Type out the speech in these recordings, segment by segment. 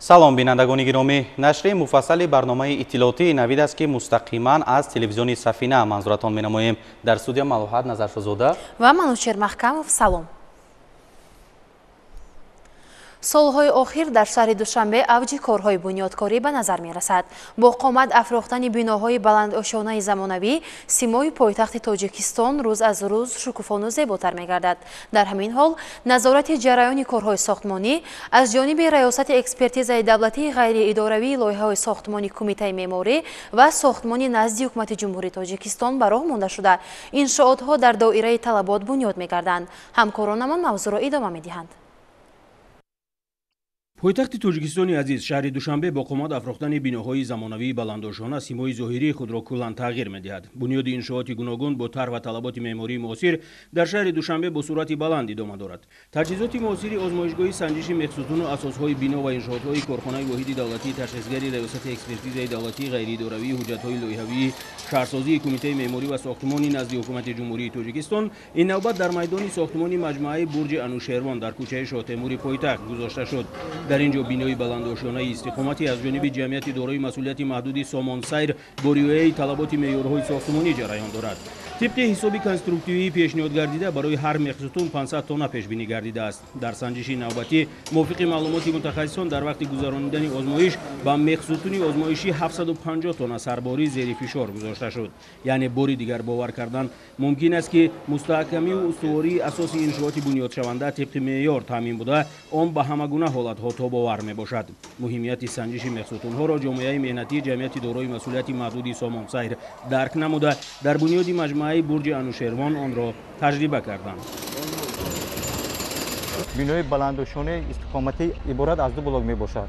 Салом, бинандагони гиромӣ. Нашри муфассали барномаи иттилоотии Навид аст, ки мустақиман аз телевизиони Сафина манзуратон менамоем. Дар студия Малоҳат Назаршозода ва Манучер Маҳкамов. Салом. Солҳои охир дар шаҳри Душанбе авҷи корҳои бунёдкорӣ ба назар мерасад. Бо қомат афрохтани биноҳои баландошёнаи замонавӣ, симои пойтахти Тоҷикистон рӯз аз рӯз шукуфону зеботар мегардад. Дар ҳамин ҳол назорати ҷараёни корҳои сохтмонӣ аз ҷониби Раёсати экспертизаи давлатии ғайриидоравии лоиҳаҳои сохтмони Кумитаи меъморӣ ва сохтмони назди Ҳукумати Ҷумҳурии Тоҷикистон ба роҳ монда шуда, иншоотҳо дар доираи талабот бунёд мегарданд. Ҳамкоронамон мавзӯъро идома медиҳанд. Пойтахти Тоҷикистони азиз, шаҳри Душанбе, бо қомат афрохтани биноҳои замонавии баландошона симои зоҳирии худро куллан тағйир медиҳад. Бунёди иншооти гуногун бо тарҳ ва талаботи меъмории муосир дар шаҳри Душанбе бо суръати баланд идома дорад. Таҷҳизоти муосири озмоишгоҳи санҷиши мехсутуну асосҳои бино ва иншоотҳои корхонаи воҳиди давлатии ташхисгари Раёсати экспертизаи давлатии ғайриидоравии ҳуҷҷатҳои лоиҳавии шаҳрсозии Кумитаи меъморӣ ва сохтмони назди Ҳукумати Ҷумҳурии Тоҷикистон ин навбат дар майдони сохтмони маҷмӯаи Бурҷи Анушервон дар кӯчаи Шоҳтемури пойтахт гузошта шуд. Дар ин ҷо бинои баландошёнаи истиқоматӣ аз ҷониби ҷамъияти дорои масъулияти маҳдуди Сомонсайр бо риояи талаботи меъёрҳои сохтмонӣ ҷараён дорад. Тибқи ҳисоби конструктивии пешниҳод гардида, барои ҳар мехсутун 500 тонна пешбинӣ гардидааст. Дар санҷиши навбатӣ, мувофиқи маълумоти мутахассисон, дар вақти гузаронидани озмоиш ба мехсутуни озмоишӣ 750 тонна сарборӣ зери фишор гузошта шуд. Яъне бори дигар бовар кардан мумкин аст, ки мустаҳкамию устувории асоси иншооти бунёдшаванда тибқи меъёр таъмин буда, он ба ҳама гуна ҳолатҳо тобовар мебошад. Муҳимияти санҷиши мехсутунҳоро ҷомеаи меҳнатии ҷамъияти дорои масъулияти маҳдуди Сомонсайр дарк намуда, дар бунёди маҷмӯаи Бурҷи Анушервон онро таҷриба карданд. Бинои баландошёнаи истиқоматӣ иборат аз ду блок мебошад.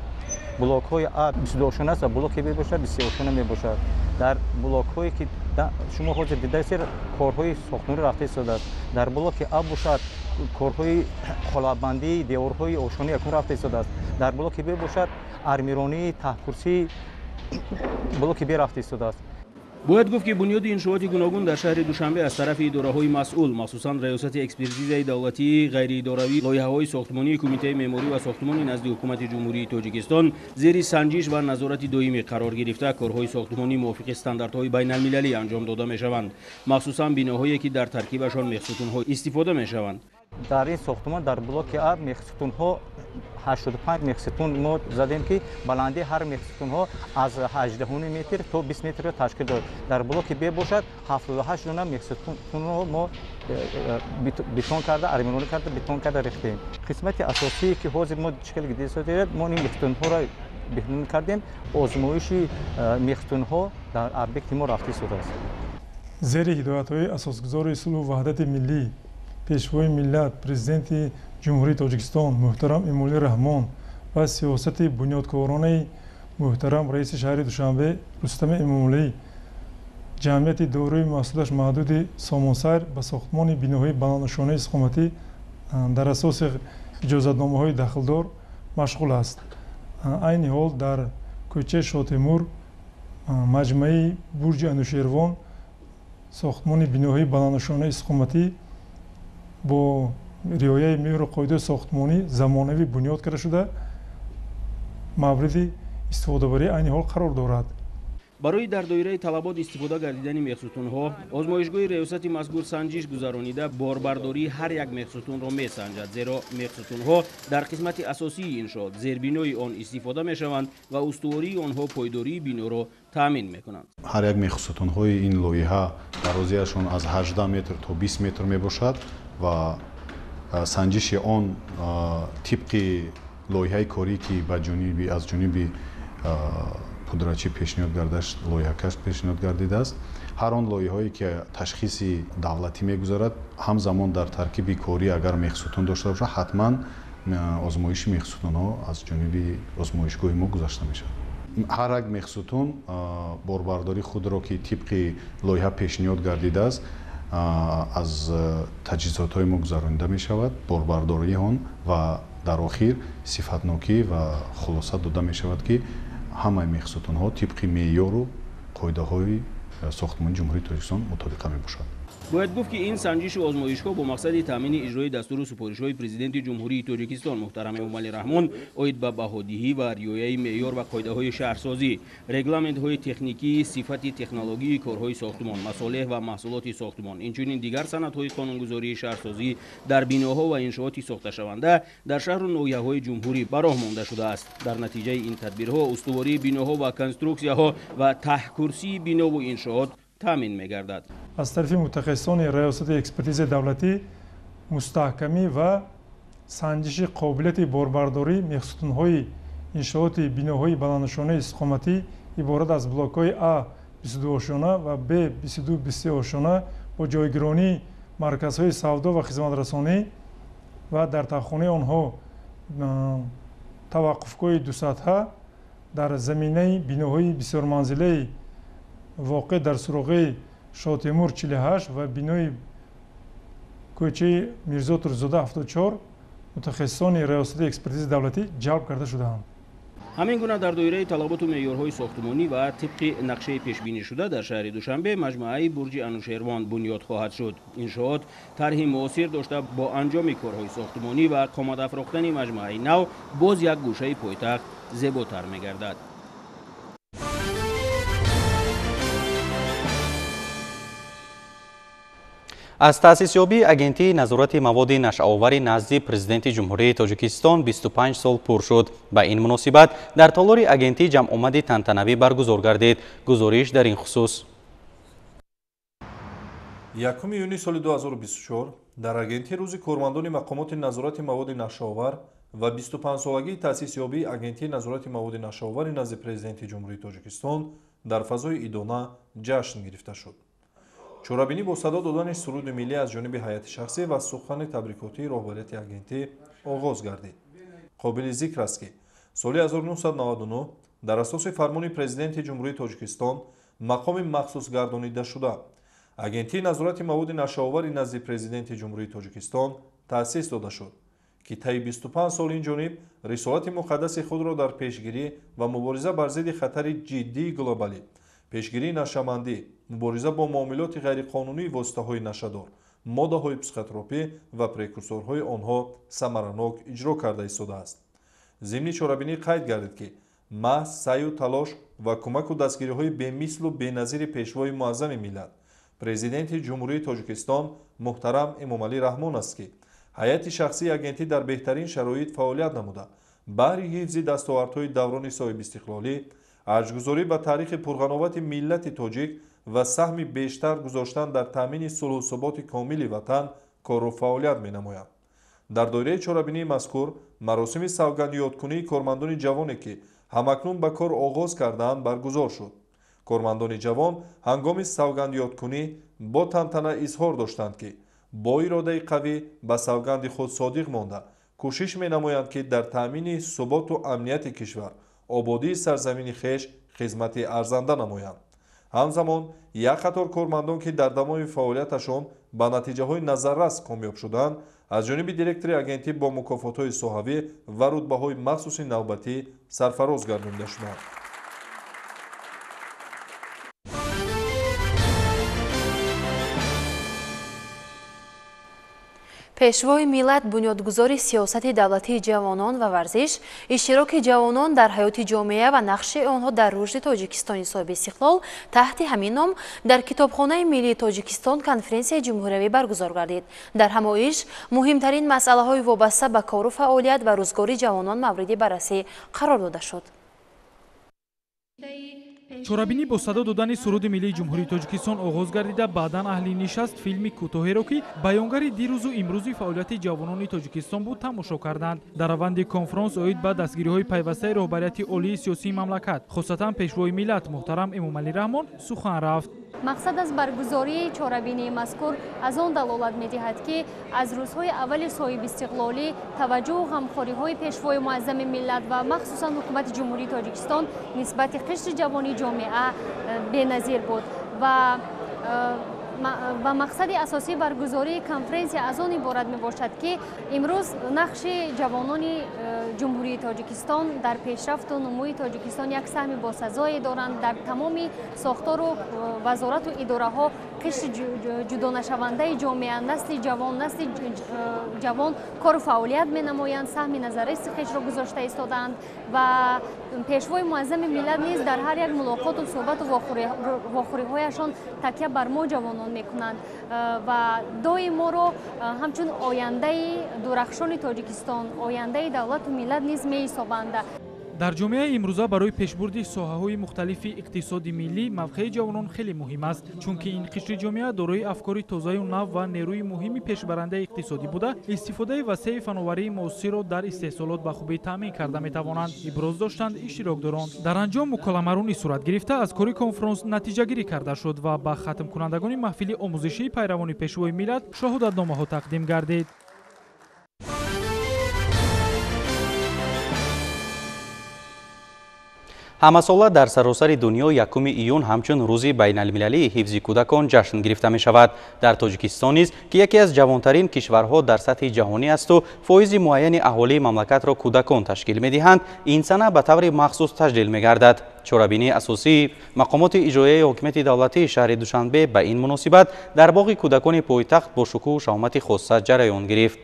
Блокҳои А 22 ошёна аст ва блоки Б бошад 23 ошёна мебошад. Дар блокҳое, ки шумо ҳозир дидаед, корҳои сохтмонӣ рафта истодааст. Дар блоки А бошад, корҳои қолаббандии деворҳои ошёнаи якум рафта истодааст. Дар блоки Б бошад, армиронии таҳкурсии блоки Б рафта истодааст. Бояд гуфт, ки бунёди иншооти гуногун дар шаҳри Душанбе аз тарафи идораҳои масъул, махсусан Раёсати экспертизаи давлатии ғайриидоравии лоиҳаҳои сохтмонии Кумитаи меъморӣ ва сохтмони назди Ҳукумати Ҷумҳурии Тоҷикистон зери санҷиш ва назорати доимӣ қарор гирифта, корҳои сохтмонӣ мувофиқи стандартҳои байналмилалӣ анҷом дода мешаванд, махсусан биноҳое, ки дар таркибашон мехсутунҳо истифода мешаванд. Дар ин сохтмон, дар блоки А мехсутунҳо, 85 мехсутун мо задем, ки баландии ҳар мехсутунҳо аз 18 метр то 20 метрро ташкил дод. Дар блоки Б бошад, 78 дона мехсутунро мо бетон карда, армиронӣ карда, бетон карда рехтем. Қисмати асосие, ки ҳозир мо чӣ хеле дидед, мо ин мехсутунҳоро бетон кардем. Озмоиши мехсутунҳо дар объекти мо рафта истодааст. Зери ҳидоятҳои асосгузори сулҳу ваҳдати миллӣ, Пешвои миллат, Президенти Ҷумҳурии Тоҷикистон муҳтарам Эмомалӣ Раҳмон ва сиёсати бунёдкоронаи муҳтарам раиси шаҳри Душанбе Рустами Эмомалӣ, ҷамъияти дорои масъулияташ маҳдуди Сомонсайр ба сохтмони биноҳои баландошёнаи истиқоматӣ дар асоси иҷозатномаҳои дахлдор машғул аст. Айни ҳол дар кӯчаи Шоҳтемур, маҷмӯаи Бурҷи Анушервон, сохтмони биноҳои баландошёнаи истиқоматӣ бо риояи меъёру қоидаи сохтмонӣ замонавӣ бунёд карда шуда, мавриди истифодабарӣ айни ҳол қарор дорад. Барои дар доираи талабот истифода гардидани мехсутунҳо озмоишгоҳи раёсати мазкур санҷиш гузаронида, борбардории ҳар як мехсутунро месанҷад, зеро мехсутунҳо дар қисмати асосии иншоот, зербинои он истифода мешаванд ва устувории онҳо пойдории биноро таъмин мекунанд. Ҳар як мехсутунҳои ин лоиҳа дарозиашон аз 18 метр то 20 метр мебошад ва санҷиши он тибқи лоиҳаи корӣ, ки ба ҷониби аз ҷониби пудрачӣ пешниҳод гардаш, лоиҳакаш пешниҳод гардидааст. Ҳар он лоиҳое, ки ташхиси давлатӣ мегузарад, ҳамзамон дар таркиби корӣ агар мехсутун дошта бошад, ҳатман озмоиши мехсутунҳо аз ҷониби озмоишгоҳи мо гузашта мешавад. Ҳар як мехсутун борбардории худро, ки тибқи лоиҳа пешниҳод гардидааст, аз таҷҳизотҳои мо гузаронида мешавад борбардории он ва дар охир сифатнокӣ ва хулоса дода мешавад, ки ҳамаи мехсутунҳо тибқи меъёру қоидаҳои сохтмони Ҷумҳурии Тоҷикистон мутобиқа мебошад. Бояд гуфт, ки ин санҷишу озмоишҳо бо мақсади таъмини иҷрои дастуру супоришҳои Президенти Ҷумҳурии Тоҷикистон муҳтарам Эмомалӣ Раҳмон оид ба баҳодиҳӣ ва риояи меъёр ва қоидаҳои шаҳрсозӣ, регламентҳои техникии сифати технологии корҳои сохтмон, масолеҳ ва маҳсулоти сохтмон, инчунин дигар санадҳои қонунгузории шаҳрсозӣ дар биноҳо ва иншооти сохташаванда дар шаҳру ноҳияҳои ҷумҳурӣ ба роҳ монда шудааст. Дар натиҷаи ин тадбирҳо устувории биноҳо ва конструксияҳо ва таҳкурсии бинову иншоот таъмин мегардад. Аз тарафи мутахассисони Раёсати экспертизаи давлатӣ мустаҳкамӣ ва санҷиши қобилияти борбардорӣ мехсутунҳои иншооти биноҳои баландошёнаи истиқоматӣ иборат аз блокҳои А 22 ошёна ва Б 22 23 ошёна бо ҷойгиронии марказҳои савдо ва хизматрасонӣ ва дар таҳхонаи онҳо таваққуфгоҳи дусатҳа дар заминаи биноҳои бисёрманзилаи воқеъ дар суроғаи Шотемур 48 ва бинои кӯчаи Мирзо Турсунзода 74 мутахассисони Раёсати экспертизаи давлатӣ ҷалб карда шудаанд. Ҳамин гуна, дар доираи талаботу меъёрҳои сохтмонӣ ва тибқи нақшаи пешбинишуда дар шаҳри Душанбе маҷмӯаи бурҷи Анушервон бунёд хоҳад шуд. Иншоот тарҳи муосир дошта, бо анҷоми корҳои сохтмонӣ ва қомат афрохтани маҷмӯаи нав боз як гӯшаи пойтахт зеботар мегардад. Аз таъсисёбии Агентии назорати маводи нашъаовари назди Президенти Ҷумҳурии Тоҷикистон 25 сол пур шуд. Ба ин муносибат дар толори агентӣ ҷамъомади тантанавӣ баргузор гардид. Гузориш дар ин хусус. 1 июни соли 2024 дар агентӣ рӯзи кормандони мақомоти назорати маводи нашъаовар ва 25-солагии таъсисёбии Агентии назорати маводи нашъаовари назди Президенти Ҷумҳурии Тоҷикистон дар фазои идона ҷашн гирифта шуд. Чорабинӣ бо садо додани суруди миллӣ аз ҷониби ҳайати шахсӣ ва сухани табрикотии роҳбарияти агентӣ оғоз гардид. Қобили зикр аст, ки соли 1999 дар асоси фармони Президенти Ҷумҳурии Тоҷикистон мақоми махсус гардонидашуда Агентии назорати маводи нашъаовари назди Президенти Ҷумҳурии Тоҷикистон таъсис дода шуд, ки таи 25 сол ин ҷониб рисолати муқаддаси худро дар пешгирӣ ва мубориза бар зидди хатари ҷиддии глобалӣ, пешгирии нашъамандӣ, мубориза бо муомилоти ғайриқонунии воситаҳои нашъадор, моддаҳои психотропӣ ва прекурсорҳои онҳо самаранок иҷро карда истодааст. Зимни чорабинӣ қайд гардид, ки маҳз саъю талош ва кӯмаку дастгириҳои бемислу беназири Пешвои муаззами миллат, Президенти Ҷумҳурии Тоҷикистон муҳтарам Эмомалӣ Раҳмон аст, ки ҳайати шахсии агентӣ дар беҳтарин шароит фаъолият намуда, баҳри ҳифзи дастовардҳои даврони соҳибистиқлолӣ, арҷгузорӣ ба таърихи пурғановати миллати тоҷик ва саҳми бештар гузоштан дар таъмини сулҳу суботи комили ватан кору фаъолият менамояд. Дар доираи чорабинии мазкур маросими савгандёдкунии кормандони ҷавоне, ки ҳамакнун ба кор оғоз кардаанд, баргузор шуд. Кормандони ҷавон ҳангоми савгандёдкунӣ бо тантана изҳор доштанд, ки бо иродаи қавӣ ба савганди худ содиқ монда, кӯшиш менамоянд, ки дар таъмини суботу амнияти кишвар, ободии сарзамини хеш хизмати арзанда намоянд. Ҳамзамон як қатор кормандон, ки дар давоми фаъолияташон ба натиҷаҳои назаррас комёб шуданд, аз ҷониби директори агентӣ бо мукофотҳои соҳавӣ ва рутбаҳои махсуси навбатӣ сарфароз гардонида шуданд. Пешвои миллат, бунёдгузори сиёсати давлатии ҷавонон ва варзиш, иштироки ҷавонон дар ҳаёти ҷомеа ва нақши онҳо дар рушди Тоҷикистони соҳибистиқлол, таҳти ҳамин ном дар Китобхонаи миллии Тоҷикистон конференсияи ҷумҳуриявӣ баргузор гардид. Дар ҳамоиш муҳимтарин масъалаҳои вобаста ба кору фаъолият ва рӯзгори ҷавонон мавриди баррасӣ қарор дода шуд. Чорабинӣ бо садо додани суруди миллии Ҷумҳурии Тоҷикистон оғоз гардида, баъдан аҳли нишаст филми кӯтоҳеро, ки баёнгари дирӯзу имрӯзи фаъолияти ҷавонони Тоҷикистон буд, тамошо карданд. Дар раванди конфронс оид ба дастгириҳои пайвастаи роҳбарияти олии сиёсии мамлакат, хосатан Пешвои миллат муҳтарам Эмомалӣ Раҳмон, сухан рафт. Мақсад аз баргузории чорабинии мазкур аз он далолат медиҳад, ки аз рӯзҳои аввали соҳибистиқлолӣ таваҷҷӯҳу ғамхориҳои Пешвои муаззами миллат ва махсусан Ҳукумати Ҷумҳурии Тоҷикистон нисбати қишри ҷавони ҷомеа беназир буд ва мақсади асосии баргузории конференсия аз он иборат мебошад, ки имрӯз нақши ҷавонони Ҷумҳурии Тоҷикистон дар пешрафту нумӯи Тоҷикистон як саҳми босазое доранд. Дар тамоми сохтору вазорату идораҳо қишри ҷудонашавандаи ҷомеа, насли ҷавон кору фаъолият менамоянд, саҳми назарраси хешро гузошта истодаанд ва пешвои муаззами миллат низ дар ҳар як мулоқоту суҳбату вохӯриҳояшон такя бар мо ҷавонон мекунанд ва доим моро ҳамчун ояндаи дурахшони Тоҷикистон, ояндаи давлату миллат низ меҳисобанд. Дар ҷомеаи имрӯза барои пешбурди соҳаҳои мухталифи иқтисоди миллӣ мавқеи ҷавонон хеле муҳим аст, чунки ин қишри ҷомеа дорои афкори тозаю нав ва нерӯи муҳими пешбарандаи иқтисодӣ буда, истифодаи васеи фановарии муосирро дар истеҳсолот ба хубӣ таъмин карда метавонанд, иброз доштанд иштирокдорон. Дар анҷом муколамаронӣ сурат гирифта, аз кори конфронс натиҷагирӣ карда шуд ва ба хатмкунандагони маҳфили омӯзишии пайравони пешвои миллат шоҳодатномаҳо тақдим гардид. Ҳамасола дар саросари дунё 1 июн ҳамчун рӯзи байналмилалии ҳифзи кӯдакон ҷашн гирифта мешавад. Дар Тоҷикистон низ, ки яке аз ҷавонтарин кишварҳо дар сатҳи ҷаҳонӣ асту фоизи муайяни аҳолии мамлакатро кӯдакон ташкил медиҳанд, ин сана ба таври махсус таҷлил мегардад. Чорабинии асосии мақомоти иҷроияи ҳокимияти давлатии шаҳри Душанбе ба ин муносибат дар боғи кӯдакони пойтахт бо шукӯҳу шаҳомати хоса ҷараён гирифт.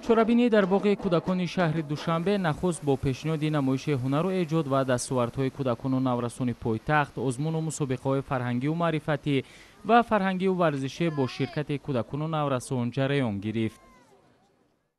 Чорабинӣ дар боғи кӯдакони шаҳри Душанбе нахуст бо пешниҳоди намоиши ҳунару эҷод ва дастовардҳои кӯдакону наврасони пойтахт, озмуну мусобиқаҳои фарҳангию маърифатӣ ва фарҳангию варзишӣ бо ширкати кӯдакону наврасон ҷараён гирифт.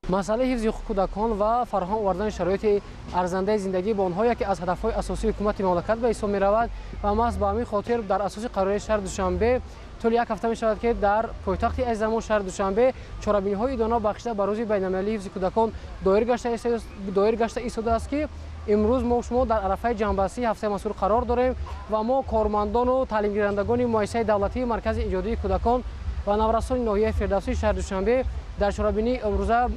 Масъалаи ҳифзи ҳуқуқи кӯдакон ва фароҳам овардани шароити арзандаи зиндагӣ ба онҳо яке аз ҳадафҳои асосии ҳукумати мамлакат ба ҳисоб меравад ва маҳз ба ҳамин хотир дар асоси қарори шаҳри Душанбе тӯли як ҳафта мешавад, ки дар пойтахти азизамон шаҳри Душанбе чорабиниҳои идона бахшида ба рӯзи байналмилалии ҳифзи кӯдакон доир гашта истодааст, ки имрӯз мо шумо дар арафаи ҷамъбастии ҳафтаи мазкур қарор дорем ва мо кормандону таълимгирандагони муассисаи давлатии Маркази эҷодии кӯдакон ва наврасони ноҳияи Фирдавсии шаҳри Душанбе дар чорабинии имрӯза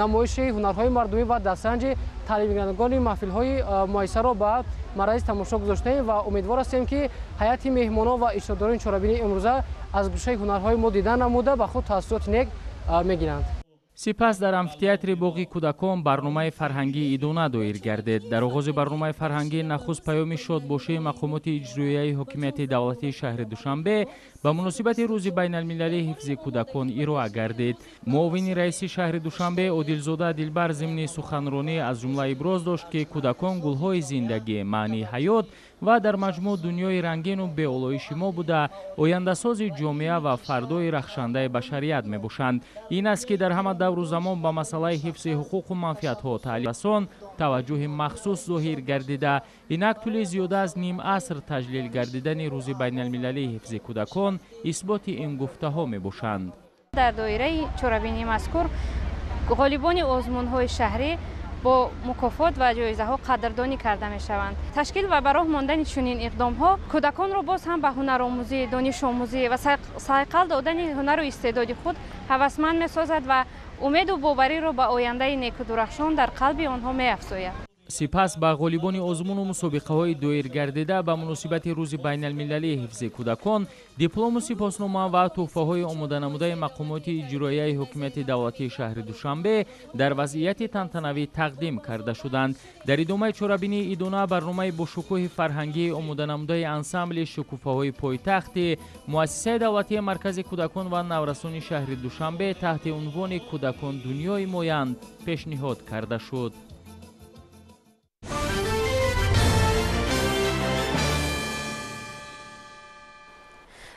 намоиши ҳунарҳои мардумӣ ва дастранҷи таълимгирандагони маҳфилҳои муассисаро ба маррази тамошо гузоштаем ва умедвор ҳастем, ки ҳайати меҳмонон ва иштирокдорони чорабинии имрӯза аз гӯшаи ҳунарҳои мо дида намуда ба худ таассуроти нек мегиранд. Сипас дар амфитеатри боғи кӯдакон барномаи фарҳангии идона доир гардид. Дар оғози барномаи фарҳангӣ нахуст паёми шодбошии мақомоти иҷроияи ҳокимияти давлатии шаҳри Душанбе ба муносибати рӯзи байналмилалии ҳифзи кӯдакон ироа гардид. Муовини раиси шаҳри Душанбе Одилзода Дилбар зимни суханронӣ аз ҷумла иброз дошт, ки кӯдакон гулҳои зиндагӣ, маънии ҳаёт ва дар маҷмӯъ дунёи рангину беолоиши мо буда, ояндасози ҷомеа ва фардои рахшандаи башарият мебошанд. Ин аст, ки дар ҳама давру замон ба масъалаи ҳифзи ҳуқуқу манфиатҳо таълимрасон таваҷҷӯҳи махсус зоҳир гардида, инак тӯли зиёда аз ним аср таҷлил гардидани рӯзи байналмилалии ҳифзи кӯдакон исботи ин гуфтаҳо мебошанд. Дар доираи чорабинии мазкур ғолибони озмунҳои шаҳрӣ бо мукофот ва ҷоизаҳо қадрдонӣ карда мешаванд. Ташкил ва ба роҳ мондани чунин иқдомҳо кӯдаконро боз ҳам ба ҳунаромӯзӣ, донишомӯзӣ ва сайқал додани ҳунару истеъдоди худ ҳавасманд месозад ва умеду бовариро ба ояндаи некудурахшон дар қалби онҳо меафзояд. Сипас ба ғолибони озмуну мусобиқаҳои доиргардида ба муносибати рӯзи байналмилалии ҳифзи кӯдакон диплому сипоснома ва тӯҳфаҳои омоданамудаи мақомоти иҷроияи ҳокимияти давлатии шаҳри Душанбе дар вазъияти тантанавӣ тақдим карда шуданд. Дар идомаи чорабинии идона барномаи бошукӯҳи фарҳангии омоданамудаи ансамбли шукуфаҳои пойтахти муассисаи давлатии Маркази кӯдакон ва наврасони шаҳри Душанбе таҳти унвони «Кӯдакон дунёи моянд» пешниҳод карда шуд.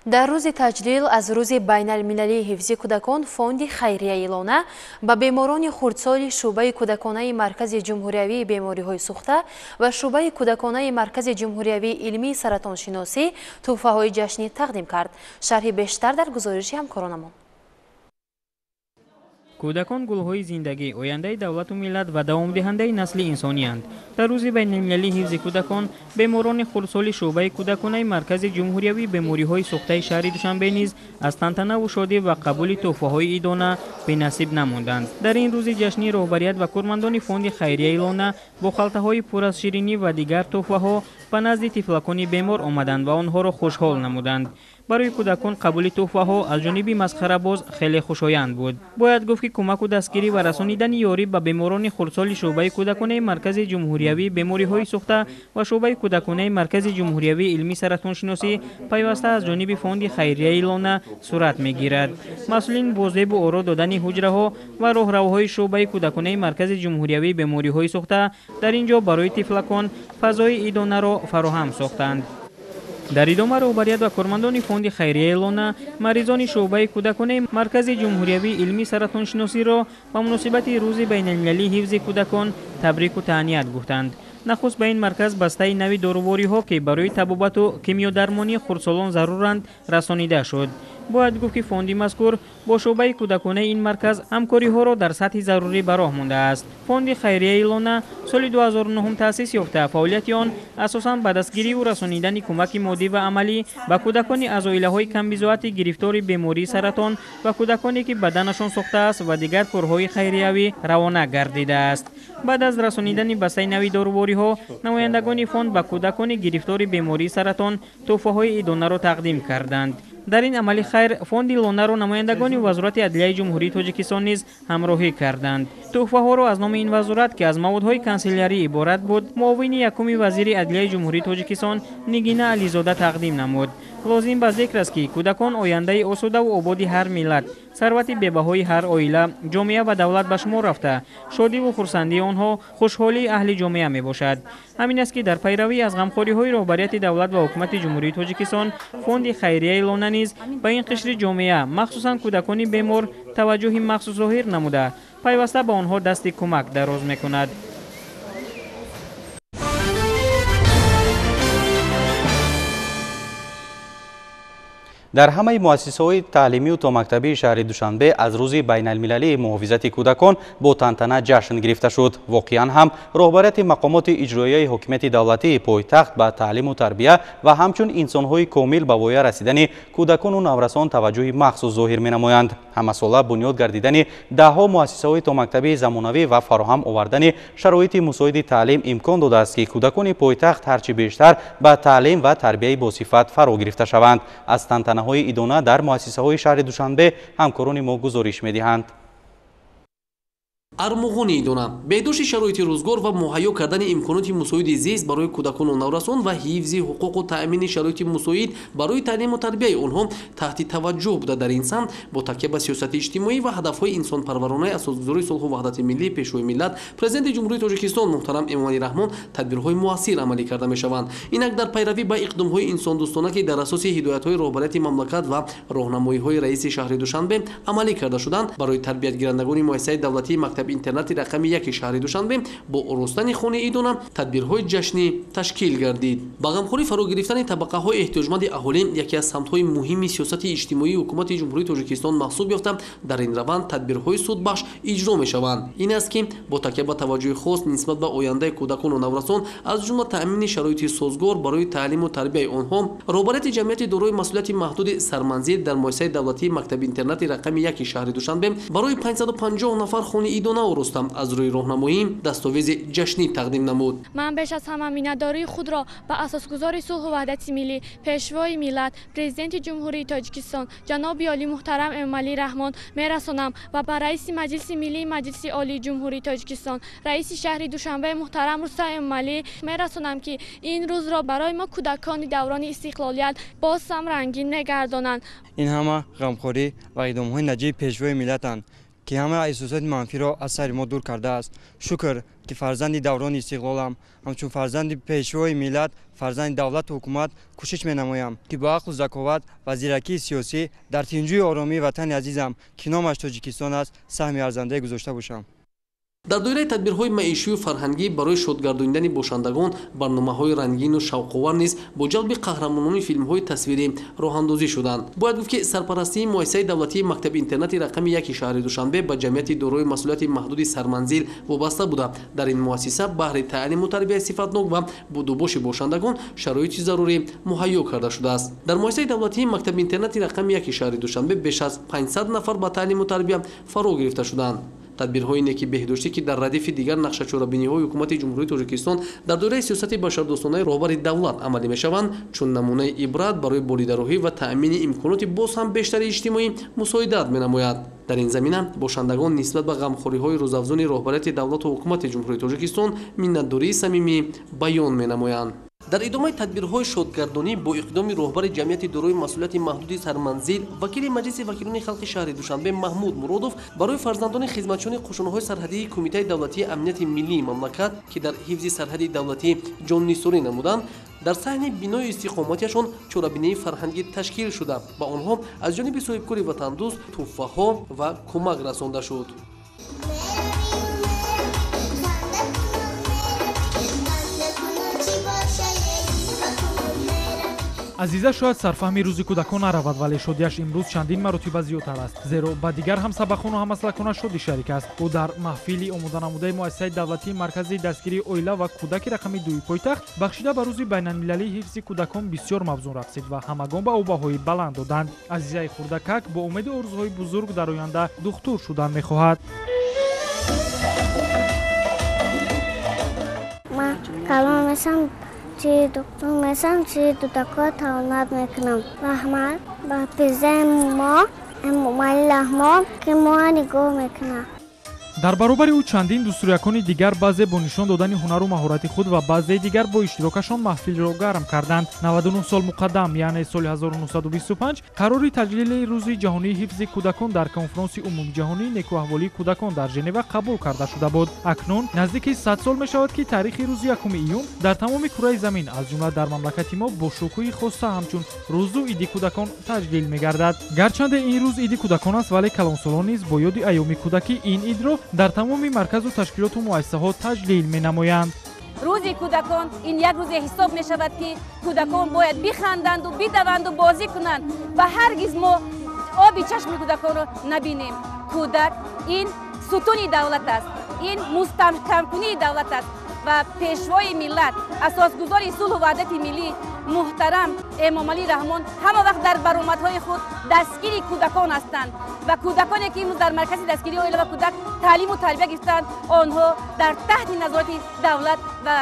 Дар рӯзи таҷлил аз рӯзи байналмилалии ҳифзи кӯдакон фонди хайрияи Лона ба беморони хурдсоли шӯъбаи кӯдаконаи Маркази ҷумҳуриявии бемориҳои сӯхта ва шӯъбаи кӯдаконаи Маркази ҷумҳуриявии илмии саратоншиносӣ тӯҳфаҳои ҷашнӣ тақдим кард. Шарҳи бештар дар гузориши ҳамкоронамон. Кӯдакон гулҳои зиндагӣ, ояндаи давлату миллат ва давомдиҳандаи насли инсонианд. Дар рӯзи байналмилалии ҳифзи кӯдакон беморони хурдсоли шӯъбаи кӯдаконаи Маркази ҷумҳуриявии бемориҳои сӯхтаи шаҳри Душанбе низ аз тантанаву шодӣ ва қабули тӯҳфаҳои идона бенасиб намонданд. Дар ин рӯзи ҷашнӣ роҳбарият ва кормандони фонди хайрияи Лона бо халтаҳои пур аз ширинӣ ва дигар тӯҳфаҳо ба назди тифлакони бемор омаданд ва онҳоро хушҳол намуданд. Барои кӯдакон қабули тӯҳфаҳо аз ҷониби масхарабоз хеле хушоянд буд. Бояд гуфт, ки кӯмаку дастгирӣ ва расонидани ёрӣ ба беморони хурдсоли шӯъбаи кӯдаконаи Маркази ҷумҳуриявии бемориҳои сӯхта ва шӯъбаи кӯдаконаи Маркази ҷумҳуриявии илмии саратоншиносӣ пайваста аз ҷониби фонди хайрияи Лона сурат мегирад. Масъулин бо зебу оро додани ҳуҷраҳо ва роҳравҳои шӯъбаи кӯдаконаи Маркази ҷумҳуриявии бемориҳои сӯхта дар ин ҷо барои тифлакон фазои идонаро фароҳам сохтанд. Дар идома роҳбарият ва кормандони фонди хайрияи Лона маризони шӯъбаи кӯдаконаи Маркази ҷумҳуриявии илмии саратоншиносиро ба муносибати рӯзи байналмилалии ҳифзи кӯдакон табрику таҳният гуфтанд. Нахуст ба ин марказ бастаи нави дорувориҳо, ки барои табобату кимиёдармонии хурдсолон заруранд, расонида шуд. Бояд гуфт, ки фонди мазкур бо шӯъбаи кӯдаконаи ин марказ ҳамкориҳоро дар сатҳи зарурӣ ба роҳ мондааст. Фонди хайрияи Лона соли 2009 таъсис ёфта, фаъолияти он асосан ба дастгириву расонидани кӯмаки моддӣ ва амалӣ ба кӯдакони аз оилаҳои камбизоати гирифтори бемории саратон ва кӯдаконе, ки баданашон сӯхтааст ва дигар корҳои хайриявӣ равона гардидааст. Баъд аз расонидани бастаи нави дорувориҳо, намояндагони фонд ба кӯдакони гирифтори бемории саратон тӯҳфаҳои идонаро тақдим карданд. Дар ин амали хайр фонди Лонаро намояндагони Вазорати адлияи Ҷумҳурии Тоҷикистон низ ҳамроҳӣ карданд. Тӯҳфаҳоро аз номи ин вазорат, ки аз маводҳои канселярӣ иборат буд, муовини якуми вазири адлияи Ҷумҳурии Тоҷикистон Нигина Ализода тақдим намуд. Лозим ба зикр аст, ки кӯдакон ояндаи осудаву ободи ҳар миллат, сарвати бебаҳои ҳар оила, ҷомеа ва давлат ба шумор рафта, шодиву хурсандии онҳо хушҳолии аҳли ҷомеа мебошад. Ҳамин аст, ки дар пайравӣ аз ғамхориҳои роҳбарияти давлат ва ҳукумати Ҷумҳурии Тоҷикистон фонди хайрияи Лона низ ба ин қишри ҷомеа, махсусан кӯдакони бемор, таваҷҷӯҳи махсус зоҳир намуда, пайваста ба онҳо дасти кӯмак дароз мекунад. Дар ҳамаи муассисаҳои таълимию томактабии шаҳри Душанбе аз рӯзи байналмилалии муҳофизати кӯдакон бо тантана ҷашн гирифта шуд. Воқеан ҳам роҳбарияти мақомоти иҷроияи ҳокимияти давлатии пойтахт ба таълиму тарбия ва ҳамчун инсонҳои комил ба воя расидани кӯдакону наврасон таваҷҷӯҳи махсус зоҳир менамоянд. Ҳамасола бунёд гардидани даҳҳо муассисаҳои томактабии замонавӣ ва фароҳам овардани шароити мусоиди таълим имкон додааст, ки кӯдакони пойтахт ҳарчи бештар ба таълим ва тарбияи босифат фаро гирифта шаванд. Аз тантанаҳои идона дар муассисаҳои шаҳри Душанбе ҳамкорони мо гузориш медиҳанд. Армуғони идона беҳдошти шароити рӯзгор ва муҳайё кардани имконоти мусоиди зист барои кӯдакону наврасон ва ҳифзи ҳуқуқу таъмини шароити мусоид барои таълиму тарбияи онҳо таҳти таваҷҷӯҳ буда, дар ин самт бо такя ба сиёсати иҷтимоӣ ва ҳадафҳои инсонпарваронаи асосгузори сулҳу ваҳдати миллӣ, Пешвои миллат, Президенти Ҷумҳурии Тоҷикистон муҳтарам Эмомалӣ Раҳмон тадбирҳои муассир амалӣ карда мешаванд. Инак дар пайравӣ ба иқдомҳои инсондӯстона, ки дар асоси ҳидоятҳои роҳбарияти мамлакат ва роҳнамоиҳои раиси шаҳри Душанбе амалӣ карда шуданд, барои тарбиятгирандагони муассисаи давлатии мактаб интернати рақами 1 шаҳри Душанбе бо оростани хонаи идона тадбирҳои ҷашнӣ ташкил гардид. Ба ғамхорӣ фаро гирифтани табақаҳои эҳтиёҷманди аҳолӣ яке аз самтҳои муҳими сиёсати иҷтимоии ҳукумати Ҷумҳурии Тоҷикистон маҳсуб ёфта, дар ин раванд тадбирҳои судбахш иҷро мешаванд. Ин аст, ки бо такя ба таваҷҷӯҳи хос нисбат ба ояндаи кӯдакону наврасон, аз ҷумла таъмини шароити созгор барои таълиму тарбияи онҳо, роҳбарияти ҷамъияти дорои масъулияти маҳдуди Сарманзил дар муассисаи давлатии мактаби интернати рақами 1 шаҳри Душанбе барои 550 нафар хонаи идона оростам аз рӯи роҳнамоӣ дастовези ҷашнӣ тақдим намуд. Ман беш аз ҳама миннатдории худро ба асосгузори сулҳу ваҳдати миллӣ, Пешвои миллат, Президенти Ҷумҳурии Тоҷикистон ҷаноби олӣ муҳтарам Эмомалӣ Раҳмон мерасонам ва ба раиси Маҷлиси Миллии Маҷлиси Олии Ҷумҳурии Тоҷикистон, раиси шаҳри Душанбе муҳтарам Рустам Эмомалӣ мерасонам, ки ин рӯзро барои мо кӯдакони даврони истиқлолият боз ҳам рангин мегардонанд. Ин ҳама ғамхорӣ ва иқдомҳои наҷиби Пешвои миллатанд, ки ҳама эҳсосоти манфиро аз сари мо дур кардааст. Шукр, ки фарзанди даврони истиқлолам, ҳамчун фарзанди Пешвои миллат, фарзанди давлату ҳукумат кӯшиш менамоям, ки бо ақлу заковат ва зиракии сиёсӣ дар тинҷӯи оромии ватани азизам, ки номаш Тоҷикистон аст, саҳми арзандае гузошта бошам. Дар доираи тадбирҳои маишию фарҳангӣ барои шодгардонидани бошандагон барномаҳои рангину шавқовар низ бо ҷалби қаҳрамонони филмҳои тасвирӣ роҳандозӣ шуданд. Бояд гуфт, ки сарпарастии муассисаи давлатии мактаби интернати рақами 1 шаҳри Душанбе ба ҷамъияти дорои масъулияти маҳдуди Сарманзил вобаста буда, дар ин муассиса баҳри таълиму тарбияи сифатнок ва будубоши бошандагон шароити зарурӣ муҳайё карда шудааст. Дар муассисаи давлатии мактаби интернати рақами 1 шаҳри Душанбе беш аз 500 нафар ба таълиму тарбия фаро гирифта шуданд. Тадбирҳои неки беҳдоштӣ, ки дар радифи дигар нақшачорабиниҳои ҳукумати Ҷумҳурии Тоҷикистон дар доираи сиёсати башардӯстонаи роҳбари давлат амалӣ мешаванд, чун намунаи ибрат барои болидароҳӣ ва таъмини имконоти боз ҳам бештари иҷтимоӣ мусоидат менамояд. Дар ин замина бошандагон нисбат ба ғамхориҳои рӯзафзуни роҳбарияти давлату ҳукумати Ҷумҳурии Тоҷикистон миннатдории самимӣ баён менамоянд. Дар идомаи тадбирҳои шодгардонӣ бо иқдоми роҳбари ҷамъияти дорои масъулияти маҳдуди сарманзил, вакили Маҷлиси вакилони халқи шаҳри Душанбе Маҳмуд Муродов барои фарзандони хизматчиёни қушунҳои сарҳадии Кумитаи давлатии амнияти миллии мамлакат, ки дар ҳифзи сарҳади давлатӣ ҷоннисорӣ намуданд, дар саҳни бинои истиқоматиашон чорабинии фарҳангӣ ташкил шуда, ба онҳо аз ҷониби соҳибкори ватандӯст тӯҳфаҳо ва кӯмак расонда шуд. Азиза шояд сарфаҳми рӯзи кӯдакон наравад, вале шодиаш имрӯз чандин маротиба зиёдтар аст, зеро ба дигар ҳамсабақону ҳамаслакона шоди шарик аст. Ӯ дар маҳфили омоданамудаи муассисаи давлатии марказии дастгирии оила ва кӯдаки рақами дуи пойтахт бахшида ба рӯзи байналмилалии ҳифзи кӯдакон бисёр мавзун рақсид ва ҳамагон ба ӯ баҳои баланд доданд. Азизаи хурдакак бо умеду орзуҳои бузург дар оянда духтур шудан мехоҳад. Ман калон мешам, чи доктор мешам, чи дудакҳо тавонат мекунам. Раҳмат ба президенти мо Эмомалӣ Раҳмон, ки моро нигоҳ мекунад. Дар баробари ӯ чандин дӯстрӯякони дигар баъзе бо нишон додани ҳунару маҳорати худ ва баъзеи дигар бо иштирокашон маҳфилро гарм карданд. 99 сол муқаддам, яъне соли 1925, қарори таҷлили рӯзи ҷаҳонии ҳифзи кӯдакон дар конфронси умумиҷаҳонии некӯаҳволии кӯдакон дар Женева қабул карда шуда буд. Акнун наздики 100 сол мешавад, ки таърихи рӯзи 1 июн дар тамоми кураи замин, аз ҷумла дар мамлакати мо, бо шукӯҳи хоса ҳамчун рӯзу иди кӯдакон таҷлил мегардад. Гарчанде ин рӯз иди кӯдакон аст, вале калонсолон низ бо ёди айёми кӯдакӣ ин идро дар тамоми марказу ташкилоту муассисаҳо таҷлил менамоянд. Рӯзи кӯдакон ин як рӯзе ҳисоб мешавад, ки кӯдакон бояд биханданду бидаванду бозӣ кунанд ва ҳаргиз мо оби чашми кӯдаконро набинем. Кӯдак ин сутуни давлат аст, ин мустаҳкамкунии давлат аст ва пешвои миллат, асосгузори сулҳу ваҳдати миллӣ муҳтарам Эмомалӣ Раҳмон ҳама вақт дар баромадҳои худ дастгири кӯдакон ҳастанд ва кӯдаконе, ки имрӯз дар маркази дастгирии оила ва кӯдак таълиму тарбия гирифтаанд, онҳо дар таҳти назорати давлат ва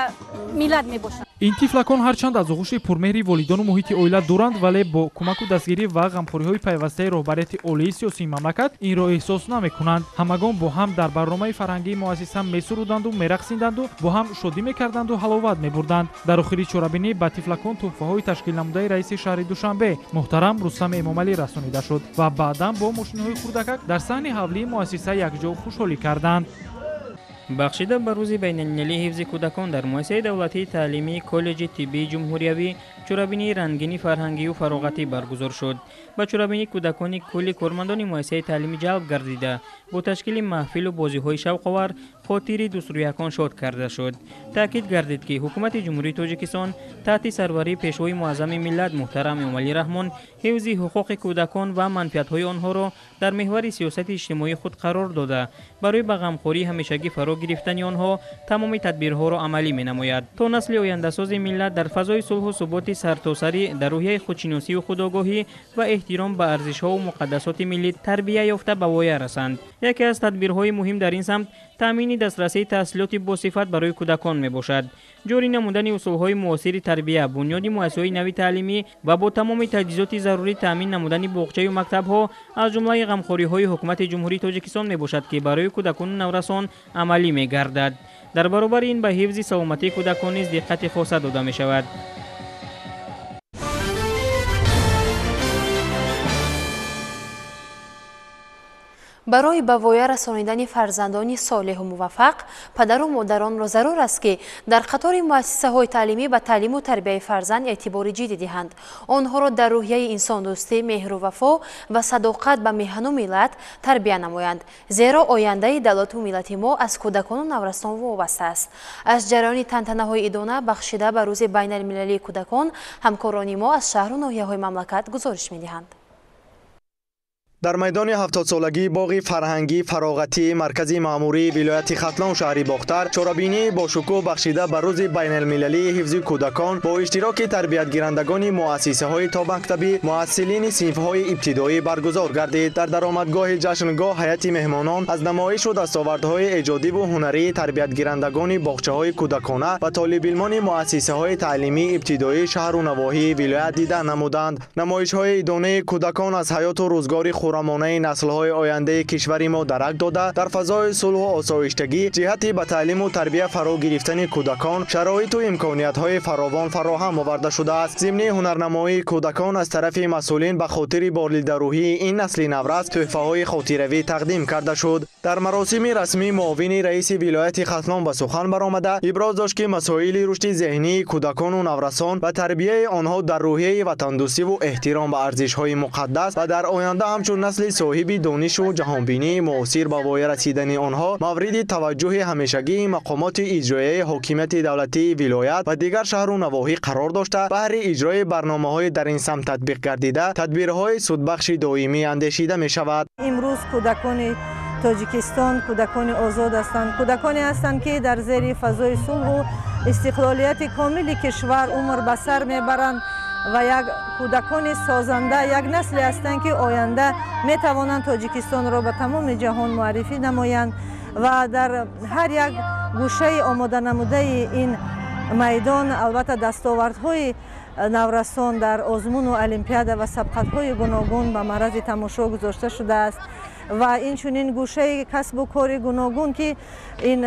миллат мебошанд. Ин тифлакон ҳарчанд аз оғӯши пурмеҳри волидону муҳити оила дуранд, вале бо кӯмаку дастгирӣ ва ғамхориҳои пайвастаи роҳбарияти олии сиёсии мамлакат инро эҳсос намекунанд. Ҳамагон бо ҳам дар барномаи фарҳангии муассиса месуруданду мерақсинданду бо ҳам шодӣ мекарданду ҳаловат мебурданд. Дар охири чорабинӣ ба тифлакон тӯҳфаҳои ташкилнамудаи раиси шаҳри Душанбе муҳтарам Рустам Эмомалӣ расонида шуд ва баъдан бо мошинҳои хурдакак дар саҳни ҳавлии муассиса якҷо хушҳолӣ карданд. Бахшида ба рӯзи байналмилалии ҳифзи кӯдакон дар муассисаи давлатии таълимии коллеҷи тиббии ҷумҳуриявӣ чорабинии рангини фарҳангию фароғатӣ баргузор шуд. Ба чорабинӣ кӯдакони кулли кормандони муассисаи таълимӣ ҷалб гардида, бо ташкили маҳфилу бозиҳои шавқовар хотири дӯстрӯякон шод карда шуд. Таъкид гардид, ки ҳукумати Ҷумҳурии Тоҷикистон таҳти сарварии пешвои муаззами миллат муҳтарам Эмомалӣ Раҳмон ҳифзи ҳуқуқи кӯдакон ва манфиатҳои онҳоро дар меҳвари сиёсати иҷтимоии худ қарор дода, барои ба ғамхории ҳамешагӣ фаро гирифтани онҳо тамоми тадбирҳоро амалӣ менамояд, то насли ояндасози миллат дар фазои сулҳу суботи сартосарӣ, дар рӯҳияи худшиносию худогоҳӣ ва эҳтиром ба арзишҳову муқаддасоти миллӣ тарбия ёфта ба воя расанд. Яке аз тадбирҳои муҳим дар ин самт таъмини дастрасии таҳсилоти босифат барои кӯдакон мебошад. Ҷорӣ намудани усулҳои муосири тарбия, бунёди муассисаҳои нави таълимӣ ва бо тамоми таҷҳизоти зарурӣ таъмин намудани боғчаю мактабҳо аз ҷумлаи ғамхориҳои ҳукумати Ҷумҳурии Тоҷикистон мебошад, ки барои кӯдакону наврасон амалӣ мегардад. Дар баробари ин ба ҳифзи саломатии кӯдакон низ диққати хоса дода мешавад. Барои ба воя расонидани фарзандони солеҳу муваффақ падару модаронро зарур аст, ки дар қатори муассисаҳои таълимӣ ба таълиму тарбияи фарзанд эътибори ҷиддӣ диҳанд. Онҳоро дар рӯҳияи инсондӯстӣ, меҳру вафо ва садоқат ба меҳану миллат тарбия намоянд, зеро ояндаи давлату миллати мо аз кӯдакону наврасон вобаста аст. Аз ҷараёни тантанаҳои идона бахшида ба рӯзи байналмилалии кӯдакон ҳамкорони мо аз шаҳру ноҳияҳои мамлакат гузориш медиҳанд. Дар майдони 70-солагии боғи фарҳангии фароғатии маркази маъмурии вилояти Хатлон шаҳри Бохтар чорабинии бошукӯҳ бахшида ба рӯзи байналмилалии ҳифзи кӯдакон бо иштироки тарбиятгирандагони муассисаҳои томактабӣ, муҳассилини синфҳои ибтидоӣ баргузор гардид. Дар даромадгоҳи ҷашнгоҳ ҳайати меҳмонон аз намоишу дастовардҳои эҷодиву ҳунарии тарбиятгирандагони боғчаҳои кӯдакона ва толибилмони муассисаҳои таълимии ибтидоии шаҳру навоҳии вилоят дида намуданд. Намоишҳои идонаи кӯдакон аз ҳаёту рӯзгори хурамонаи наслҳои ояндаи кишвари мо дарак дода, дар фазои сулҳу осоиштагӣ ҷиҳати ба таълиму тарбия фаро гирифтани кӯдакон шароиту имкониятҳои фаровон фароҳам оварда шудааст. Зимни ҳунарнамоии кӯдакон аз тарафи масъулин ба хотири болидарӯҳии ин насли наврас тӯҳфаҳои хотиравӣ тақдим карда шуд. Дар маросими расмӣ муовини раиси вилояти Хатлон ба сухан баромада иброз дошт, ки масоили рушди зеҳнии кӯдакону наврасон ва тарбияи онҳо дар рӯҳияи ватандӯстиву эҳтиром ба арзишҳои муқаддас ва дар оянда ҳамчун насли соҳиби донишу ҷаҳонбинии муосир ба воя расидани онҳо мавриди таваҷҷӯҳи ҳамешагии мақомоти иҷроияи ҳокимияти давлатии вилоят ва дигар шаҳру навоҳӣ қарор дошта, баҳри иҷрои барномаҳои дар ин самт татбиқ гардида тадбирҳои судбахши доимӣ андешида мешавад. Имрӯз кӯдакони Тоҷикистон кӯдакони озод ҳастанд, кӯдаконе ҳастанд, ки дар зери фазои сулҳу истиқлолияти комили кишвар умр ба сар мебаранд ва як кӯдакони созанда, як насле ҳастанд, ки оянда метавонанд Тоҷикистонро ба тамоми ҷаҳон муаррифӣ намоянд ва дар ҳар як гӯшаи омоданамудаи ин майдон албатта дастовардҳои наврасон дар озмуну олимпиада ва сабқатҳои гуногун ба маърази тамошо гузошта шудааст ва инчунин гӯшаи касбу кори гуногун, ки ин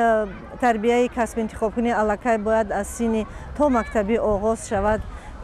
тарбияи касб интихобкунӣ аллакай бояд аз синни то мактабӣ оғоз шавад,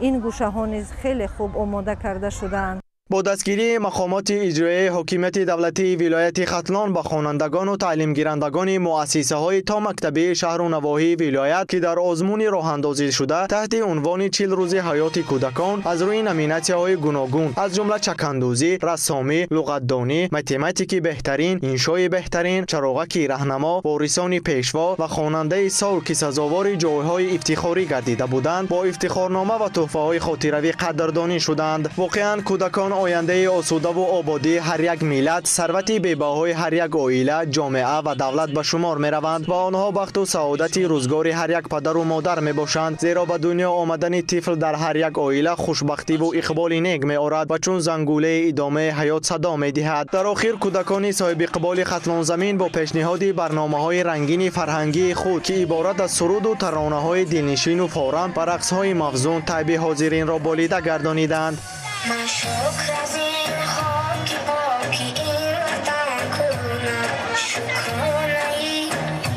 ин гӯшаҳо низ хеле хуб омода карда шудаанд. Бо дастгирии мақомоти иҷроияи ҳокимияти давлатии вилояти Хатлон ба хонандагону таълимгирандагони муассисаҳои томактабии шаҳру навоҳии вилоят, ки дар озмуни роҳандозӣ шуда таҳти унвони 40 рӯзи ҳаёти кӯдакон аз рӯи номинатсияҳои гуногун, аз ҷумла чакандӯзӣ, рассомӣ, луғатдонӣ, математики беҳтарин, иншои беҳтарин, чароғаки раҳнамо, ворисони пешво ва хонандаи сол, ки сазовори ҷойҳои ифтихорӣ гардида буданд, бо ифтихорнома ва тӯҳфаҳои хотиравӣ қадрдонӣ шуданд. Воқеан кӯдакон ояндаи осудаву ободии ҳар як миллат, сарвати бебаҳои ҳар як оила, ҷомеа ва давлат ба шумор мераванд ва онҳо бахту саодати рӯзгори ҳар як падару модар мебошанд. Зеро ба дунё омадани тифл дар ҳар як оила хушбахтиву иқболи нек меорад ва чун зангулаи идомаи ҳаёт садо медиҳад. Дар охир кӯдакони соҳибиқболи Хатлонзамин бо пешниҳоди барномаҳои рангини фарҳангии худ, ки иборат аз суруду таронаҳои дилнишину форам ва рақсҳои мавзун, тайби ҳозиринро болида гардониданд. Ман шукр аз ин хоки поки ин ватан кунам, шукронаи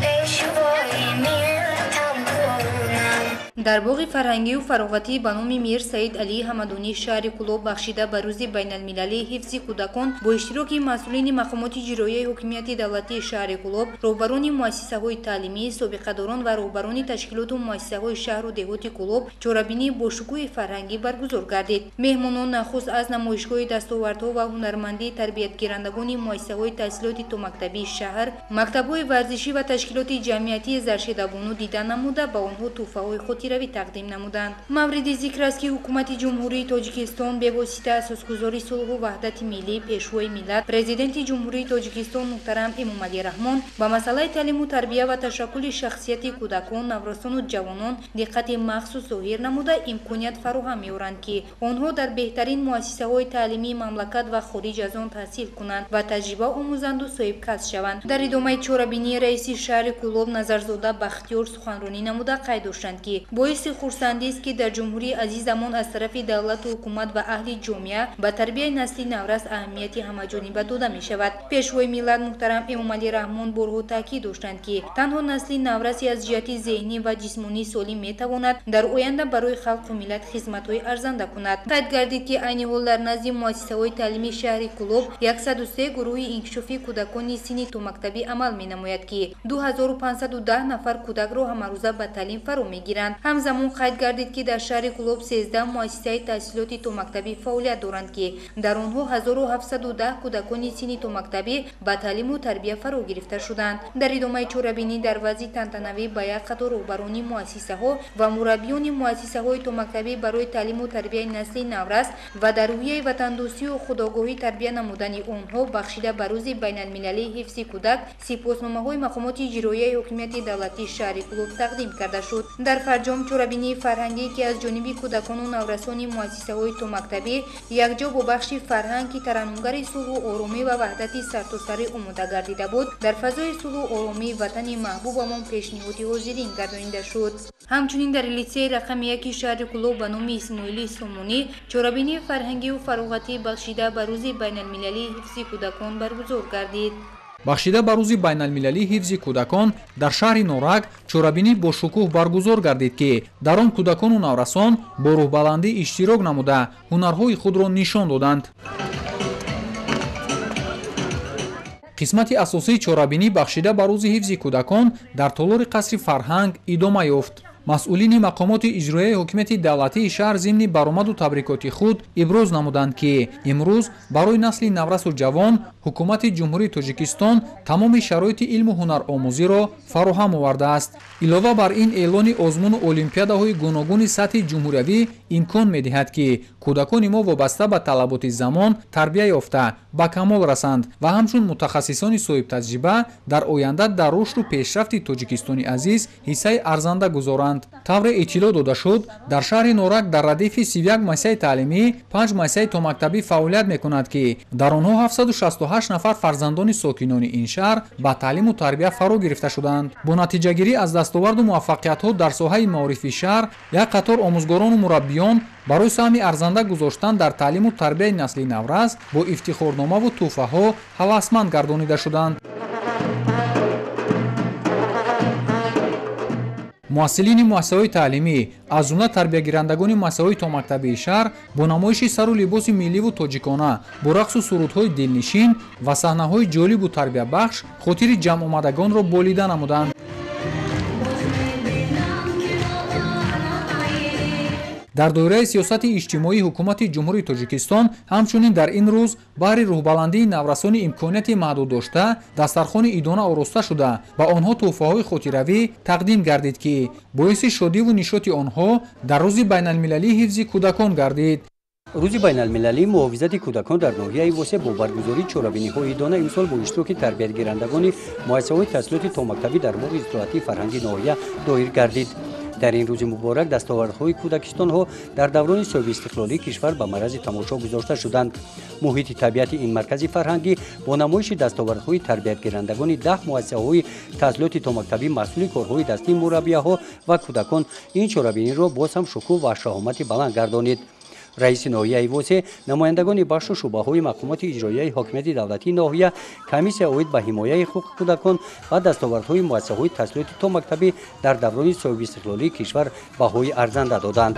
пешвои миллатам кунам. Дар боғи фарҳангию фароғатӣ ба номи Мир Саид Алии Ҳамадонӣ шаҳри Кӯлоб бахшида ба рӯзи байналмилалии ҳифзи кӯдакон бо иштироки масъулини мақомоти иҷроияи ҳокимияти давлатии шаҳри Кӯлоб, роҳбарони муассисаҳои таълимӣ, собиқадорон ва роҳбарони ташкилоту муассисаҳои шаҳру деҳоти Кӯлоб чорабинии бошукӯҳи фарҳангӣ баргузор гардид. Меҳмонон нахуст аз намоишгоҳи дастовардҳо ва ҳунармандии тарбиятгирандагони муассисаҳои таҳсилоти томактабии шаҳр, мактабҳои варзишӣ ва ташкилоти ҷамъиятии Заршедабону дида намуда, ба онҳо тӯҳфаҳои хотиравӣ тақдим намуданд. Мавриди зикр аст, ки ҳукумати Ҷумҳурии Тоҷикистон бевосита асосгузори сулҳу ваҳдати миллӣ, пешвои миллат, Президенти Ҷумҳурии Тоҷикистон муҳтарам Эмомалӣ Раҳмон ба масъалаи таълиму тарбия ва ташаккули шахсияти кӯдакон, наврасону ҷавонон диққати махсус зоҳир намуда, имконият фароҳам меоранд, ки онҳо дар беҳтарин муассисаҳои таълимии мамлакат ва хориҷ аз он таҳсил кунанд ва таҷриба омӯзанду соҳибкасб шаванд. Дар идомаи чорабинии раиси шаҳри Кӯлоб Назарзода Бахтиёр суханронӣ намуда қайд доштанд, ки боиси хурсандист, ки дар ҷумҳурии азизамон аз тарафи давлату ҳукумат ва аҳли ҷомеа ба тарбияи насли наврас аҳамияти ҳамаҷониба дода мешавад. Пешвои миллат муҳтарам Эмомалӣ Раҳмон борҳо таъкид доштанд, ки танҳо насли навраси аз ҷиҳати зеҳнӣ ва ҷисмонӣ солим метавонад дар оянда барои халқу миллат хизматҳои арзанда кунад. Қайд гардид, ки айни ҳол дар назди муассисаҳои таълимии шаҳри Кӯлоб 103 гурӯҳи инкишофии кӯдакони синни томактабӣ амал менамояд, ки 2510 нафар кӯдакро ҳамарӯза ба таълим фаро мегиранд. Ҳамзамон қайд гардид, ки дар шаҳри Кӯлоб 13 муассисаи таҳсилоти томактабӣ фаъолият доранд, ки дар онҳо 1710 кӯдакони синни томактабӣ ба таълиму тарбия фаро гирифта шуданд. Дар идомаи чорабинӣ дар вазъи тантанавӣ ба як қатор роҳбарони муассисаҳо ва мураббиёни муассисаҳои томактабӣ барои таълиму тарбияи насли наврас ва дар рӯҳияи ватандӯстию худогоҳӣ тарбия намудани онҳо бахшида ба рӯзи байналмилалии ҳифзи кӯдак сипосномаҳои мақомоти иҷроияи ҳокимияти давлатии шаҳри Кӯлоб тақдим карда шуд. Дар фарҷом чорабинии фарҳангӣ, ки аз ҷониби кӯдакону наврасони муассисаҳои томактабӣ якҷо бо бахши фарҳанг, ки тараннумгари сулҳу оромӣ ва ваҳдати сартосарӣ омода гардида буд, дар фазои сулҳу оромии ватани маҳбубамон пешниҳоди ҳозирин гардонида шуд. Ҳамчунин дар литсеи рақами 1 шаҳри Кӯлоб ба номи Исмоили Сомонӣ чорабинии фарҳангию фароғатӣ бахшида ба рӯзи байналмилалии ҳифзи кӯдакон баргузор гардид. Бахшида ба рӯзи байналмилалии ҳифзи кӯдакон дар шаҳри Норак чорабинӣ бо шукӯҳ баргузор гардид, ки дар он кӯдакону наврасон бо рӯҳбаландӣ иштирок намуда ҳунарҳои худро нишон доданд. Қисмати асосии чорабинӣ бахшида ба рӯзи ҳифзи кӯдакон дар толори қасри фарҳанг идома ёфт. Масъулини мақомоти иҷроияи ҳокимияти давлатии шаҳр зимни баромаду табрикоти худ иброз намуданд, ки имрӯз барои насли наврасу ҷавон ҳукумати Ҷумҳурии Тоҷикистон тамоми шароити илму ҳунаромӯзиро фароҳам овардааст. Илова бар ин, эълони озмуну олимпиадаҳои гуногуни сатҳи ҷумҳуриявӣ имкон медиҳад, ки кӯдакони мо вобаста ба талаботи замон тарбия ёфта ба камол расанд ва ҳамчун мутахассисони соҳибтаҷриба дар оянда дар рушду пешрафти Тоҷикистони азиз ҳиссаи арзанда гузоранд. Тавре иттилоъ дода шуд, дар шаҳри Норак дар радифи 31 муассисаи таълимӣ 5 муассисаи томактабӣ фаъолият мекунад, ки дар онҳо 768 нафар фарзандони сокинони ин шаҳр ба таълиму тарбия фаро гирифта шуданд. Бо натиҷагирӣ аз дастоварду муваффақиятҳо дар соҳаи маорифи шаҳр як қатор омӯзгорону мураббиён барои саҳми арзанда гузоштан дар таълиму тарбияи насли наврас бо ифтихорномаву тӯҳфаҳо ҳавасманд гардонида шуданд. Муассилини муассисаҳои таълимӣ, аз ҷумла тарбиягирандагони муассисаҳои томактабии шаҳр бо намоиши сару либоси милливу тоҷикона, бо рақсу сурудҳои дилнишин ва саҳнаҳои ҷолибу тарбиябахш хотири ҷамъомадагонро болида намуданд. Дар доираи сиёсати иҷтимоии ҳукумати Ҷумҳурии Тоҷикистон ҳамчунин дар ин рӯз баҳри рӯҳбаландии наврасони имконияти маҳдуд дошта дастархони идона ороста шуда ба онҳо тӯҳфаҳои хотиравӣ тақдим гардид, ки боиси шодиву нишоти онҳо дар рӯзи байналмилалии ҳифзи кӯдакон гардид. Рӯзи байналмилалии муҳофизати кӯдакон дар ноҳияи Восеъ бо баргузории чорабиниҳои идона имсол бо иштироки тарбиятгирандагони муассисаҳои таҳсилоти томактабӣ дар боғи истироҳатии фарҳанги ноҳия доир гардид. Дар ин рӯзи муборак дастовардҳои кӯдакистонҳо дар даврони соҳибистиқлолии кишвар ба маррази тамошо гузошта шуданд. Муҳити табиати ин маркази фарҳангӣ бо намоиши дастовардҳои тарбиятгирандагони 10 муассисаҳои таҳсилоти томактабӣ маҳсули корҳои дастии мураббияҳо ва кӯдакон ин чорабиниро боз ҳам шукӯҳ ва шаҳомати баланд гардонид. Раиси ноҳияи Восеъ, намояндагони бахшу шӯъбаҳои мақомоти иҷроияи ҳокимияти давлатии ноҳия, комиссия оид ба ҳимояи ҳуқуқи кӯдакон ва дастовардҳои муассисаҳои таҳсилоти томактабӣ дар даврони соҳибистиқлолии кишвар баҳои арзанда доданд.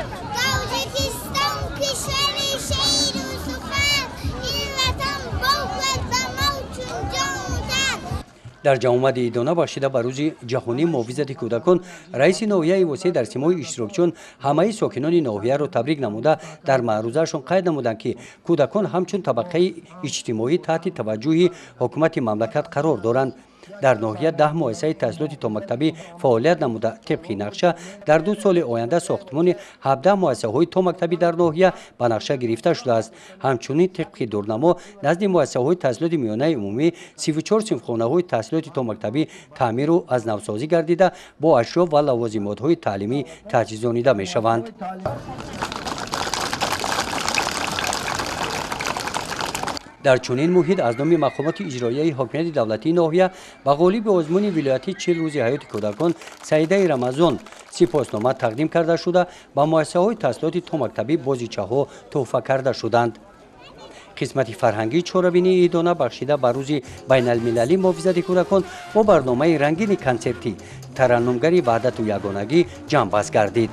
Дар ҷамъомади идона бахшида ба рӯзи ҷаҳонии муҳофизати кӯдакон раиси ноҳияи Восеъ дар симои иштирокчиён ҳамаи сокинони ноҳияро табрик намуда дар маърузаашон қайд намуданд, ки кӯдакон ҳамчун табақаи иҷтимоӣ таҳти таваҷҷӯҳи ҳукумати мамлакат қарор доранд. Дар ноҳия 10 муассисаи таҳсилоти томактабӣ фаъолият намуда тибқи нақша дар 2 соли оянда сохтмони 17 муассисаҳои томактабӣ дар ноҳия ба нақша гирифта шудааст. Ҳамчунин тибқи дурнамо назди муассисаҳои таҳсилоти миёнаи умумӣ 34 синфхонаҳои таҳсилоти томактабӣ таъмиру аз навсозӣ гардида бо ашё ва лавозимотҳои таълимӣ таҷҳизонида мешаванд. Дар чунин муҳит аз номи мақомоти иҷроияи ҳокимияти давлатии ноҳия ба ғолиби озмуни вилоятӣ 40 рӯзи ҳаёти кӯдакон Саидаи Рамазон сипоснома тақдим карда шуда ба муассисаҳои таҳсилоти томактабӣ бозичаҳо тӯҳфа карда шуданд. Қисмати фарҳангии чорабинии идона бахшида ба рӯзи байналмилалии муҳофизати кӯдакон бо барномаи рангини консертӣ тараннумгари ваҳдату ягонагӣ ҷамъбаст гардид.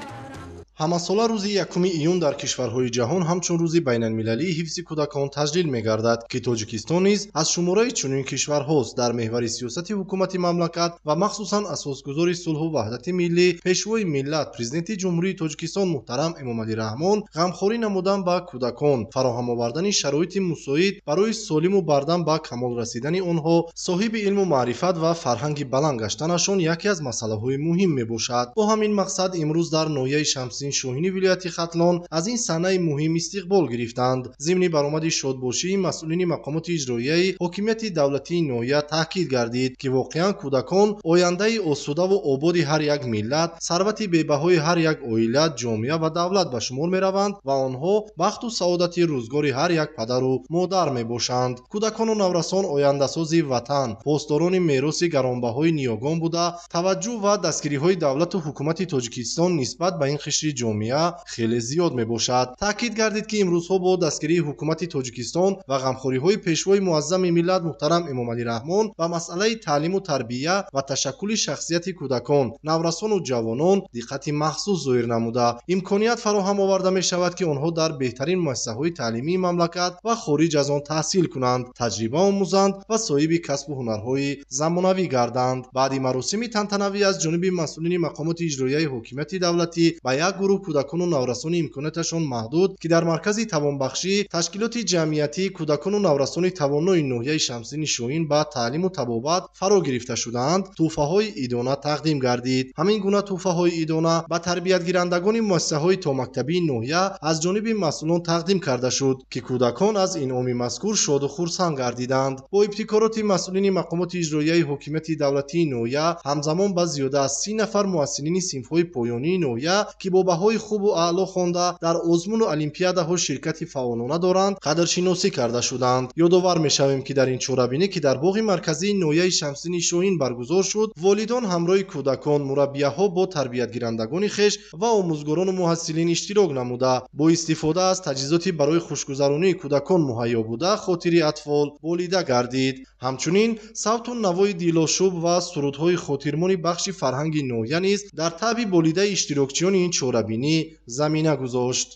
Ҳамасола рӯзи 1 июн дар кишварҳои ҷаҳон ҳамчун рӯзи байналмилалии ҳифзи кӯдакон таҷлил мегардад, ки Тоҷикистон низ аз шумораи чунин кишварҳост. Дар меҳвари сиёсати ҳукумати мамлакат ва махсусан асосгузори сулҳу ваҳдати миллӣ, пешвои миллат, президенти Ҷумҳурии Тоҷикистон муҳтарам Эмомалӣ Раҳмон ғамхорӣ намудан ба кӯдакон, фароҳам овардани шароити мусоид барои солиму бардам ба камол расидани онҳо, соҳиби илму маърифат ва фарҳанги баланд гаштанашон яке аз масъалаҳои муҳим мебошад. Бо ҳамин мақсад имрӯз дар ноҳияи Шамсиддин Шоҳини вилояти Хатлон аз ин санаи муҳим истиқбол гирифтанд. Зимни баромади шодбошии масъулини мақомоти иҷроияи ҳокимияти давлатии ноҳия таъкид гардид, ки воқеан кӯдакон ояндаи осудаву ободи ҳар як миллат, сарвати бебаҳои ҳар як оила, ҷомеа ва давлат ба шумор мераванд ва онҳо бахту саодати рӯзгори ҳар як падару модар мебошанд. Кӯдакону наврасон ояндасози ватан, посдорони мероси гаронбаҳои ниёгон буда, таваҷҷӯҳ ва дастгириҳои давлату ҳукумати Тоҷикистон нисбат ба ин қишри ҷомеа хеле зиёд мебошад. Таъкид гардид, ки имрӯзҳо бо дастгирии ҳукумати Тоҷикистон ва ғамхориҳои пешвои муаззами миллат муҳтарам Эмомалӣ Раҳмон ба масъалаи таълиму тарбия ва ташаккули шахсияти кӯдакон, наврасону ҷавонон диққати махсус зоҳир намуда, имконият фароҳам оварда мешавад, ки онҳо дар беҳтарин муассисаҳои таълимии мамлакат ва хориҷ аз он таҳсил кунанд, таҷриба омӯзанд ва соҳиби касбу ҳунарҳои замонавӣ гарданд. Баъди маросими тантанавӣ аз ҷониби масъулини мақомоти иҷроияи ҳокимияти давлатӣ ба як гурӯҳ кӯдакону наврасони имконияташон маҳдуд, ки дар маркази тавонбахшӣ ташкилоти ҷамъиятии кӯдакону наврасони тавонои ноҳияи Шамсиддини Шоҳин ба таълиму табобат фаро гирифта шудаанд, тӯҳфаҳои идона тақдим гардид. Ҳамин гуна тӯҳфаҳои идона ба тарбиятгирандагони муассисаҳои томактабии ноҳия аз ҷониби масъулон тақдим карда шуд, ки кӯдакон аз инъоми мазкур шоду хурсанд гардиданд. Бо ибтикороти масъулини мақомоти иҷроияи ҳокимияти давлатии ноҳия ҳамзамон ба зиёда аз 30 нафар муассилини синфҳои поёнии ноҳия, ки бо баҳои хубу аъло хонда дар озмуну олимпиадаҳо ширкати фаъолона доранд, қадршиносӣ карда шуданд. Ёдовар мешавем, ки дар ин чорабинӣ, ки дар боғи марказии ноҳияи Шамсиддини Шоҳин баргузор шуд, волидон ҳамроҳи кӯдакон, мураббияҳо бо тарбиятгирандагони хеш ва омӯзгорону муҳассилин иштирок намуда, бо истифода аз таҷҳизоти барои хушгузаронии кӯдакон муҳайё буда хотири атфол болида гардид. Ҳамчунин савту навои дилошӯб ва сурудҳои хотирмони бахши фарҳанги ноҳия низ дар таъби болидаи иштирокчиёни ин чорабинӣ замина гузошт.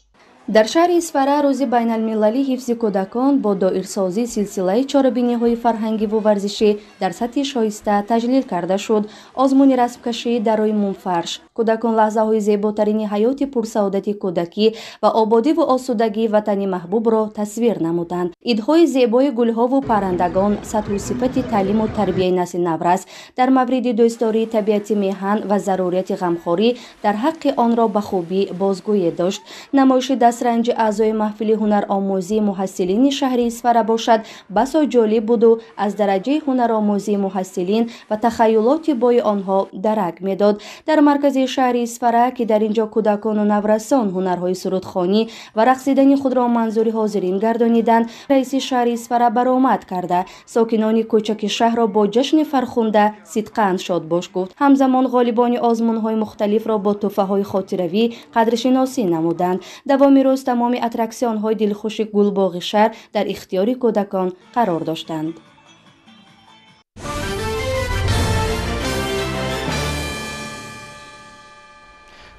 Дар шаҳри Исфара рӯзи байналмилалии ҳифзи кӯдакон бо доирсозии силсилаи чорабиниҳои фарҳангиву варзишӣ дар сатҳи шоиста таҷлил карда шуд. Озмуни расмкашӣ дар рӯи мумфарш кӯдакон лаҳзаҳои зеботарини ҳаёти пурсаодати кӯдакӣ ва ободиву осудагии ватани маҳбубро тасвир намуданд. Идҳои зебои гулҳову паррандагон, сатҳу сифати таълиму тарбияи насли наврас дар мавриди дӯстдории табиати меҳан ва зарурияти ғамхорӣ дар ҳаққи онро ба хубӣ бозгӯе дошт. Намоиши дастранҷи аъзои маҳфили ҳунаромӯзии муҳассилини шаҳри Исфара бошад, басо ҷолиб буду аз дараҷаи ҳунаромӯзии муҳассилин ва тахайюлоти бои онҳо дарак медод. Дар маркази шаҳри Исфара, ки дар ин ҷо кӯдакону наврасон ҳунарҳои сурудхонӣ ва рақсидани худро манзури ҳозирин гардониданд, раиси шаҳри Исфара баромад карда, сокинони кӯчаки шаҳрро бо ҷашни фархунда сидқан шодбош гуфт. Ҳамзамон ғолибони озмунҳои мухталифро бо тӯҳфаҳои хотиравӣ қадршиносӣ намуданд. Давоми рӯз тамоми аттраксионҳои дилхуши гулбоғи шаҳр дар ихтиёри кӯдакон қарор доштанд.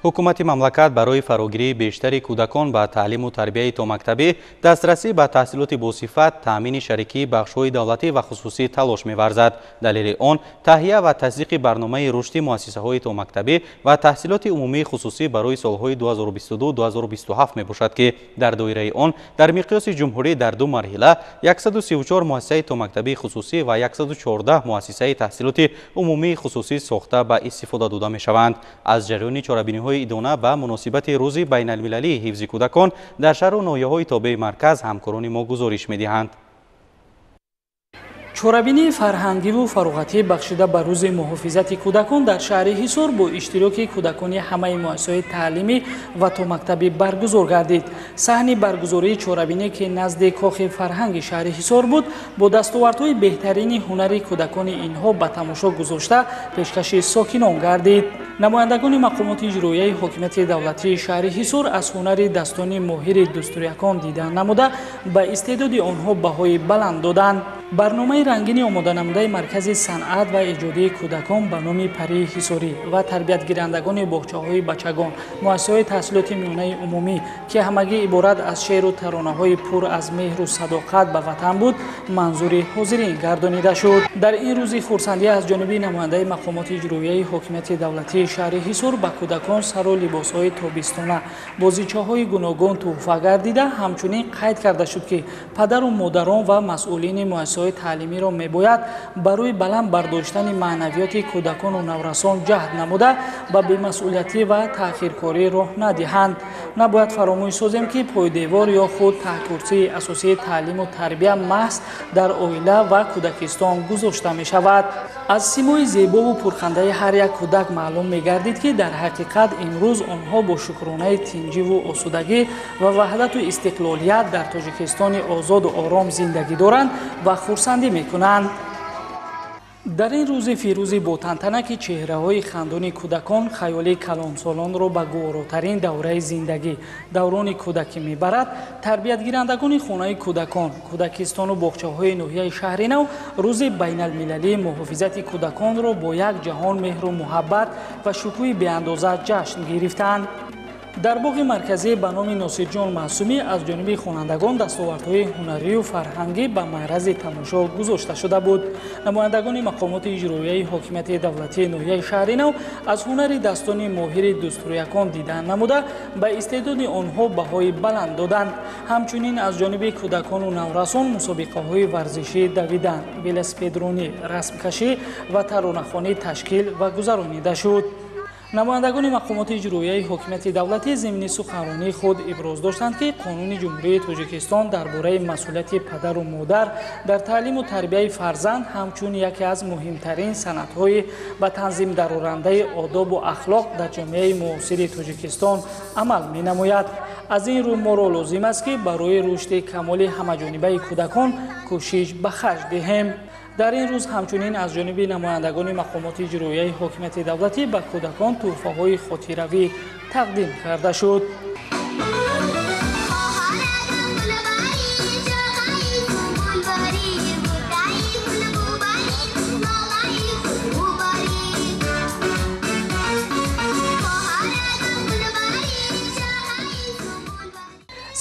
Ҳукумати мамлакат барои фарогирии бештари кӯдакон ба таълиму тарбияи томактабӣ, дастрасӣ ба таҳсилоти босифат, таъмини шарикии бахшҳои давлатӣ ва хусусӣ талош меварзад. Далели он таҳия ва тасдиқи барномаи рушди муассисаҳои томактабӣ ва таҳсилоти умумии хусусӣ барои солҳои 2022-2027 мебошад, ки дар доираи он дар миқёси ҷумҳурӣ дар ду марҳила 134 муассисаи томактабии хусусӣ ва 114 муассисаи таҳсилоти умумии хусусӣ сохта ба истифода дода мешаванд. Аз ҷараёни чорабиниҳои идона ба муносибати рӯзи байналмилалии ҳифзи кӯдакон дар шаҳру ноҳияҳои тобеи марказ ҳамкорони мо гузориш медиҳанд. Чорабинии фарҳангиву фароғатӣ бахшида ба рӯзи муҳофизати кӯдакон дар шаҳри Ҳисор бо иштироки кӯдакони ҳамаи муассисаҳои таълимӣ ва томактабӣ баргузор гардид. Саҳни баргузории чорабинӣ, ки назди кохи фарҳанги шаҳри Ҳисор буд, бо дастовардҳои беҳтарини ҳунари кӯдакони инҳо ба тамошо гузошта пешкаши сокинон гардид. Намояндагони мақомоти иҷроияи ҳокимияти давлатии шаҳри Ҳисор аз ҳунари дастони моҳири дустурякон дида намуда, ба истеъдоди онҳо баҳои баланд доданд. Барномаи рангини омоданамудаи Маркази санъат ва эҷодии кӯдакон ба номи Парии Ҳисорӣ ва тарбиятгирандагони боғчаҳои бачагон, муассисаҳои таҳсилоти миёнаи умумӣ, ки ҳамагӣ иборат аз шеъру таронаҳои пур аз меҳру садоқат ба ватан буд, манзури ҳозирин гардонида шуд. Дар ин рӯзи хурсандӣ аз ҷониби намояндаи мақомоти иҷроияи ҳокимияти давлатии шаҳри Ҳисор ба кӯдакон сару либосҳои тобистона, бозичаҳои гуногун тӯҳфа гардида, ҳамчунин қайд карда шуд, ки падару модарон ва масъулини муассисаҳои таълимиро мебояд барои баланд бардоштани маънавиёти кӯдакону наврасон ҷаҳд намуда, ба бемасъулиятӣ ва таъхиркорӣ роҳ надиҳанд. Набояд фаромӯш созем, ки пойдевор ё худ таҳкурсии асосии таълиму тарбия маҳз дар оила ва кӯдакистон гузошта мешавад. Аз симои зебову пурхандаи ҳар як кӯдак маълум мегардид, ки дар ҳақиқат имрӯз онҳо бо шукронаи тинҷиву осудагӣ ва ваҳдату истиқлолият дар Тоҷикистони озоду ором зиндагӣ доранд ва хурсандӣ мекунанд. Дар ин рӯзи фирӯзӣ бо тантана, ки чеҳраҳои хандони кӯдакон хаёли калонсолонро ба гуворотарин давраи зиндагӣ, даврони кӯдакӣ мебарад, тарбиятгирандагони хонаи кӯдакон, кӯдакистону боғчаҳои ноҳияи шаҳри нав рӯзи байналмилалии муҳофизати кӯдаконро бо як ҷаҳон меҳру муҳаббат ва шукӯҳи беандоза ҷашн гирифтанд. Дар боғи марказӣ ба номи Носирҷон Маъсумӣ аз ҷониби хонандагон дастовардҳои ҳунарию фарҳангӣ ба маърази тамошо гузошта шуда буд. Намояндагони мақомоти иҷроияи ҳокимияти давлатии ноҳияи шаҳри нав аз ҳунари дастони моҳири дуструякон дидан намуда, ба истеъдоди онҳо баҳои баланд доданд. Ҳамчунин аз ҷониби кӯдакону наврасон мусобиқаҳои варзишӣ, давидан, велосипедронӣ, расмкашӣ ва таронахонӣ ташкил ва гузаронида шуд. Намояндагони мақомоти иҷроияи ҳокимияти давлатӣ зимни суханронии худ иброз доштанд, ки қонуни Ҷумҳурии Тоҷикистон дар бораи масъулияти падару модар дар таълиму тарбияи фарзанд ҳамчун яке аз муҳимтарин санадҳои ба танзим дарорандаи одобу ахлоқ дар ҷомеаи муосири Тоҷикистон амал менамояд. Аз ин рӯ моро лозим аст, ки барои рушди камоли ҳамаҷонибаи кӯдакон кӯшиш ба харҷ диҳем. Дар ин рӯз ҳамчунин аз ҷониби намояндагони мақомоти иҷроияи ҳокимияти давлатӣ ба кӯдакон тӯҳфаҳои хотиравӣ тақдим карда шуд.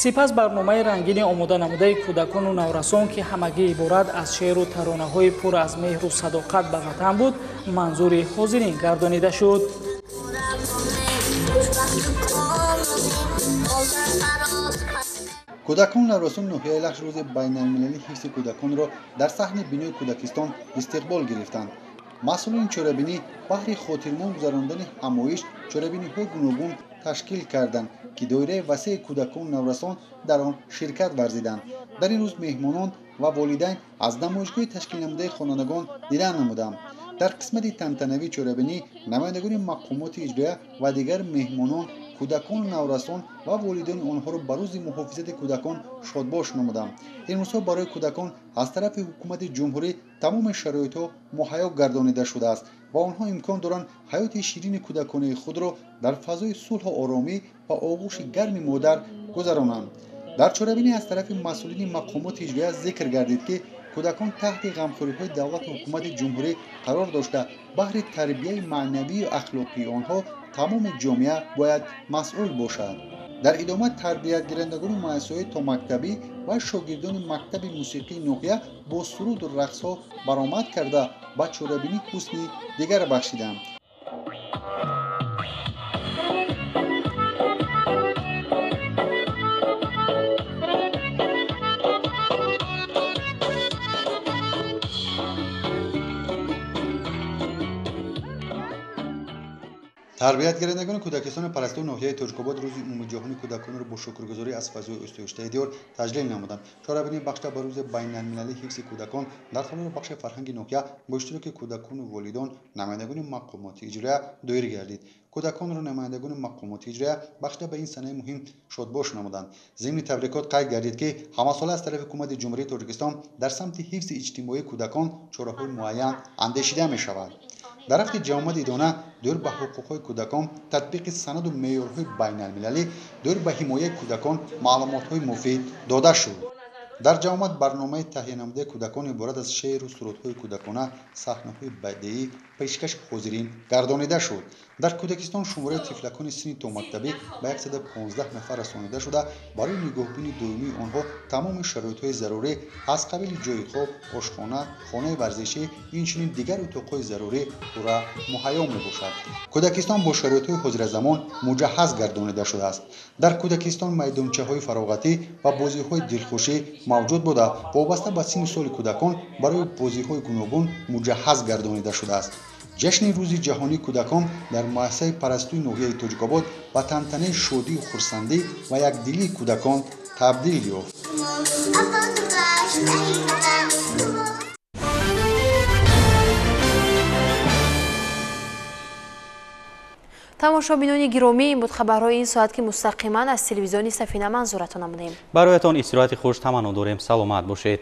Сипас барномаи рангини омода намудаи кӯдакону наврасон, ки ҳамагӣ иборат аз шеъру таронаҳои пур аз меҳру садоқат ба ватан буд, манзури ҳозирин гардонида шуд. Кӯдакону наврасони ноҳияи Лахш рӯзи байналмилалии ҳифзи кӯдаконро дар саҳни бинои кӯдакистон истиқбол гирифтанд. Масъулини чорабинӣ баҳри хотирмон гузарондани ҳамоиш чорабиниҳои гуногун ташкил карданд, ки доираи васеи кӯдакону наврасон дар он ширкат варзиданд. Дар ин рӯз меҳмонон ва волидайн аз намоишгоҳи ташкилнамудаи хонандагон дидан намуданд. Дар қисмати тантанавии чорабинӣ намояндагони мақомоти иҷроия ва дигар меҳмонон кӯдакону наврасон ва волидони онҳоро ба рӯзи муҳофизати кӯдакон шодбош намуданд. Ин рӯзҳо барои кӯдакон аз тарафи ҳукумати ҷумҳурӣ тамоми шароитҳо муҳайё гардонида шудааст ва онҳо имкон доранд ҳаёти ширини кӯдаконаи худро дар фазои сулҳу оромӣ ва оғӯши гарми модар гузаронанд. Дар чорабинӣ аз тарафи масъулини мақомоти иҷроия зикр гардид, ки кӯдакон таҳти ғамхориҳои давлату ҳукумати ҷумҳурӣ қарор дошта, баҳри тарбияи маънавию ахлоқии онҳо тамоми ҷомеа бояд масъул бошад. Дар идома тарбиятгирандагони муассисаҳои томактабӣ ва шогирдони мактаби мусиқии ноҳия бо суруду рақсҳо баромад карда, ба чорабинӣ ҳусни дигар бахшиданд. Тарбиятгирандагони кӯдакистони парастуи ноҳияи Тоҷикобод рӯзи умумиҷаҳонии кӯдаконро бо шукргузорӣ аз фазои устоиштаи диёр таҷлил намуданд. Чорабинии бахшида ба рӯзи байналмилалии ҳифзи кӯдакон дар толори бахши фарҳанги ноҳия бо иштироки кӯдакону волидон, намояндагони мақомоти иҷроия доир гардид. Кӯдаконро намояндагони мақомоти иҷроия бахшида ба ин санаи муҳим шодбош намуданд. Зимни табрикот қайд гардид, ки ҳамасола аз тарафи ҳукумати Ҷумҳурии Тоҷикистон дар самти ҳифзи иҷтимоии кӯдакон чораҳои муайян андешида мешавад. Дар рафти ҷамъомади идона доир ба ҳуқуқҳои кӯдакон, татбиқи санаду меъёрҳои байналмилалӣ доир ба ҳимояи кӯдакон маълумотҳои муфид дода шуд. Дар ҷамъомад барномаи таҳиянамудаи кӯдакон иборат аз шеъру сурудҳои кӯдакона, саҳнаҳои бадеӣ пешкаши ҳозирин гардонида шуд. Дар кӯдакистон шумораи тифлакони синни томактабӣ ба 115 нафар расонида шуда, барои нигоҳбини доимии онҳо тамоми шароитҳои зарурӣ аз қабили ҷойи хоб, ошхона, хонаи варзишӣ, инчунин дигар утоқҳои зарурӣ пурра муҳайё мебошад. Кӯдакистон бо шароитҳои ҳозиразамон муҷаҳҳаз гардонида шудааст. Дар кӯдакистон майдончаҳои фароғатӣ ва бозиҳои дилхушӣ мавҷуд буда, вобаста ба синну соли кӯдакон барои бозиҳои гуногун муҷаҳҳаз гардонида шудааст. Ҷашни рӯзи ҷаҳонии кӯдакон дар муассисаи парастуи ноҳияи Тоҷикобод ба тантанаи шодию хурсандӣ ва якдилии кӯдакон табдил ёфт. Тамошобинони гиромӣ, ин буд хабарҳои ин соат, ки мустақиман аз телевизиони Сафина манзуратон намудем. Бароятон истироҳати хуш таманно дорем. Саломат бошед.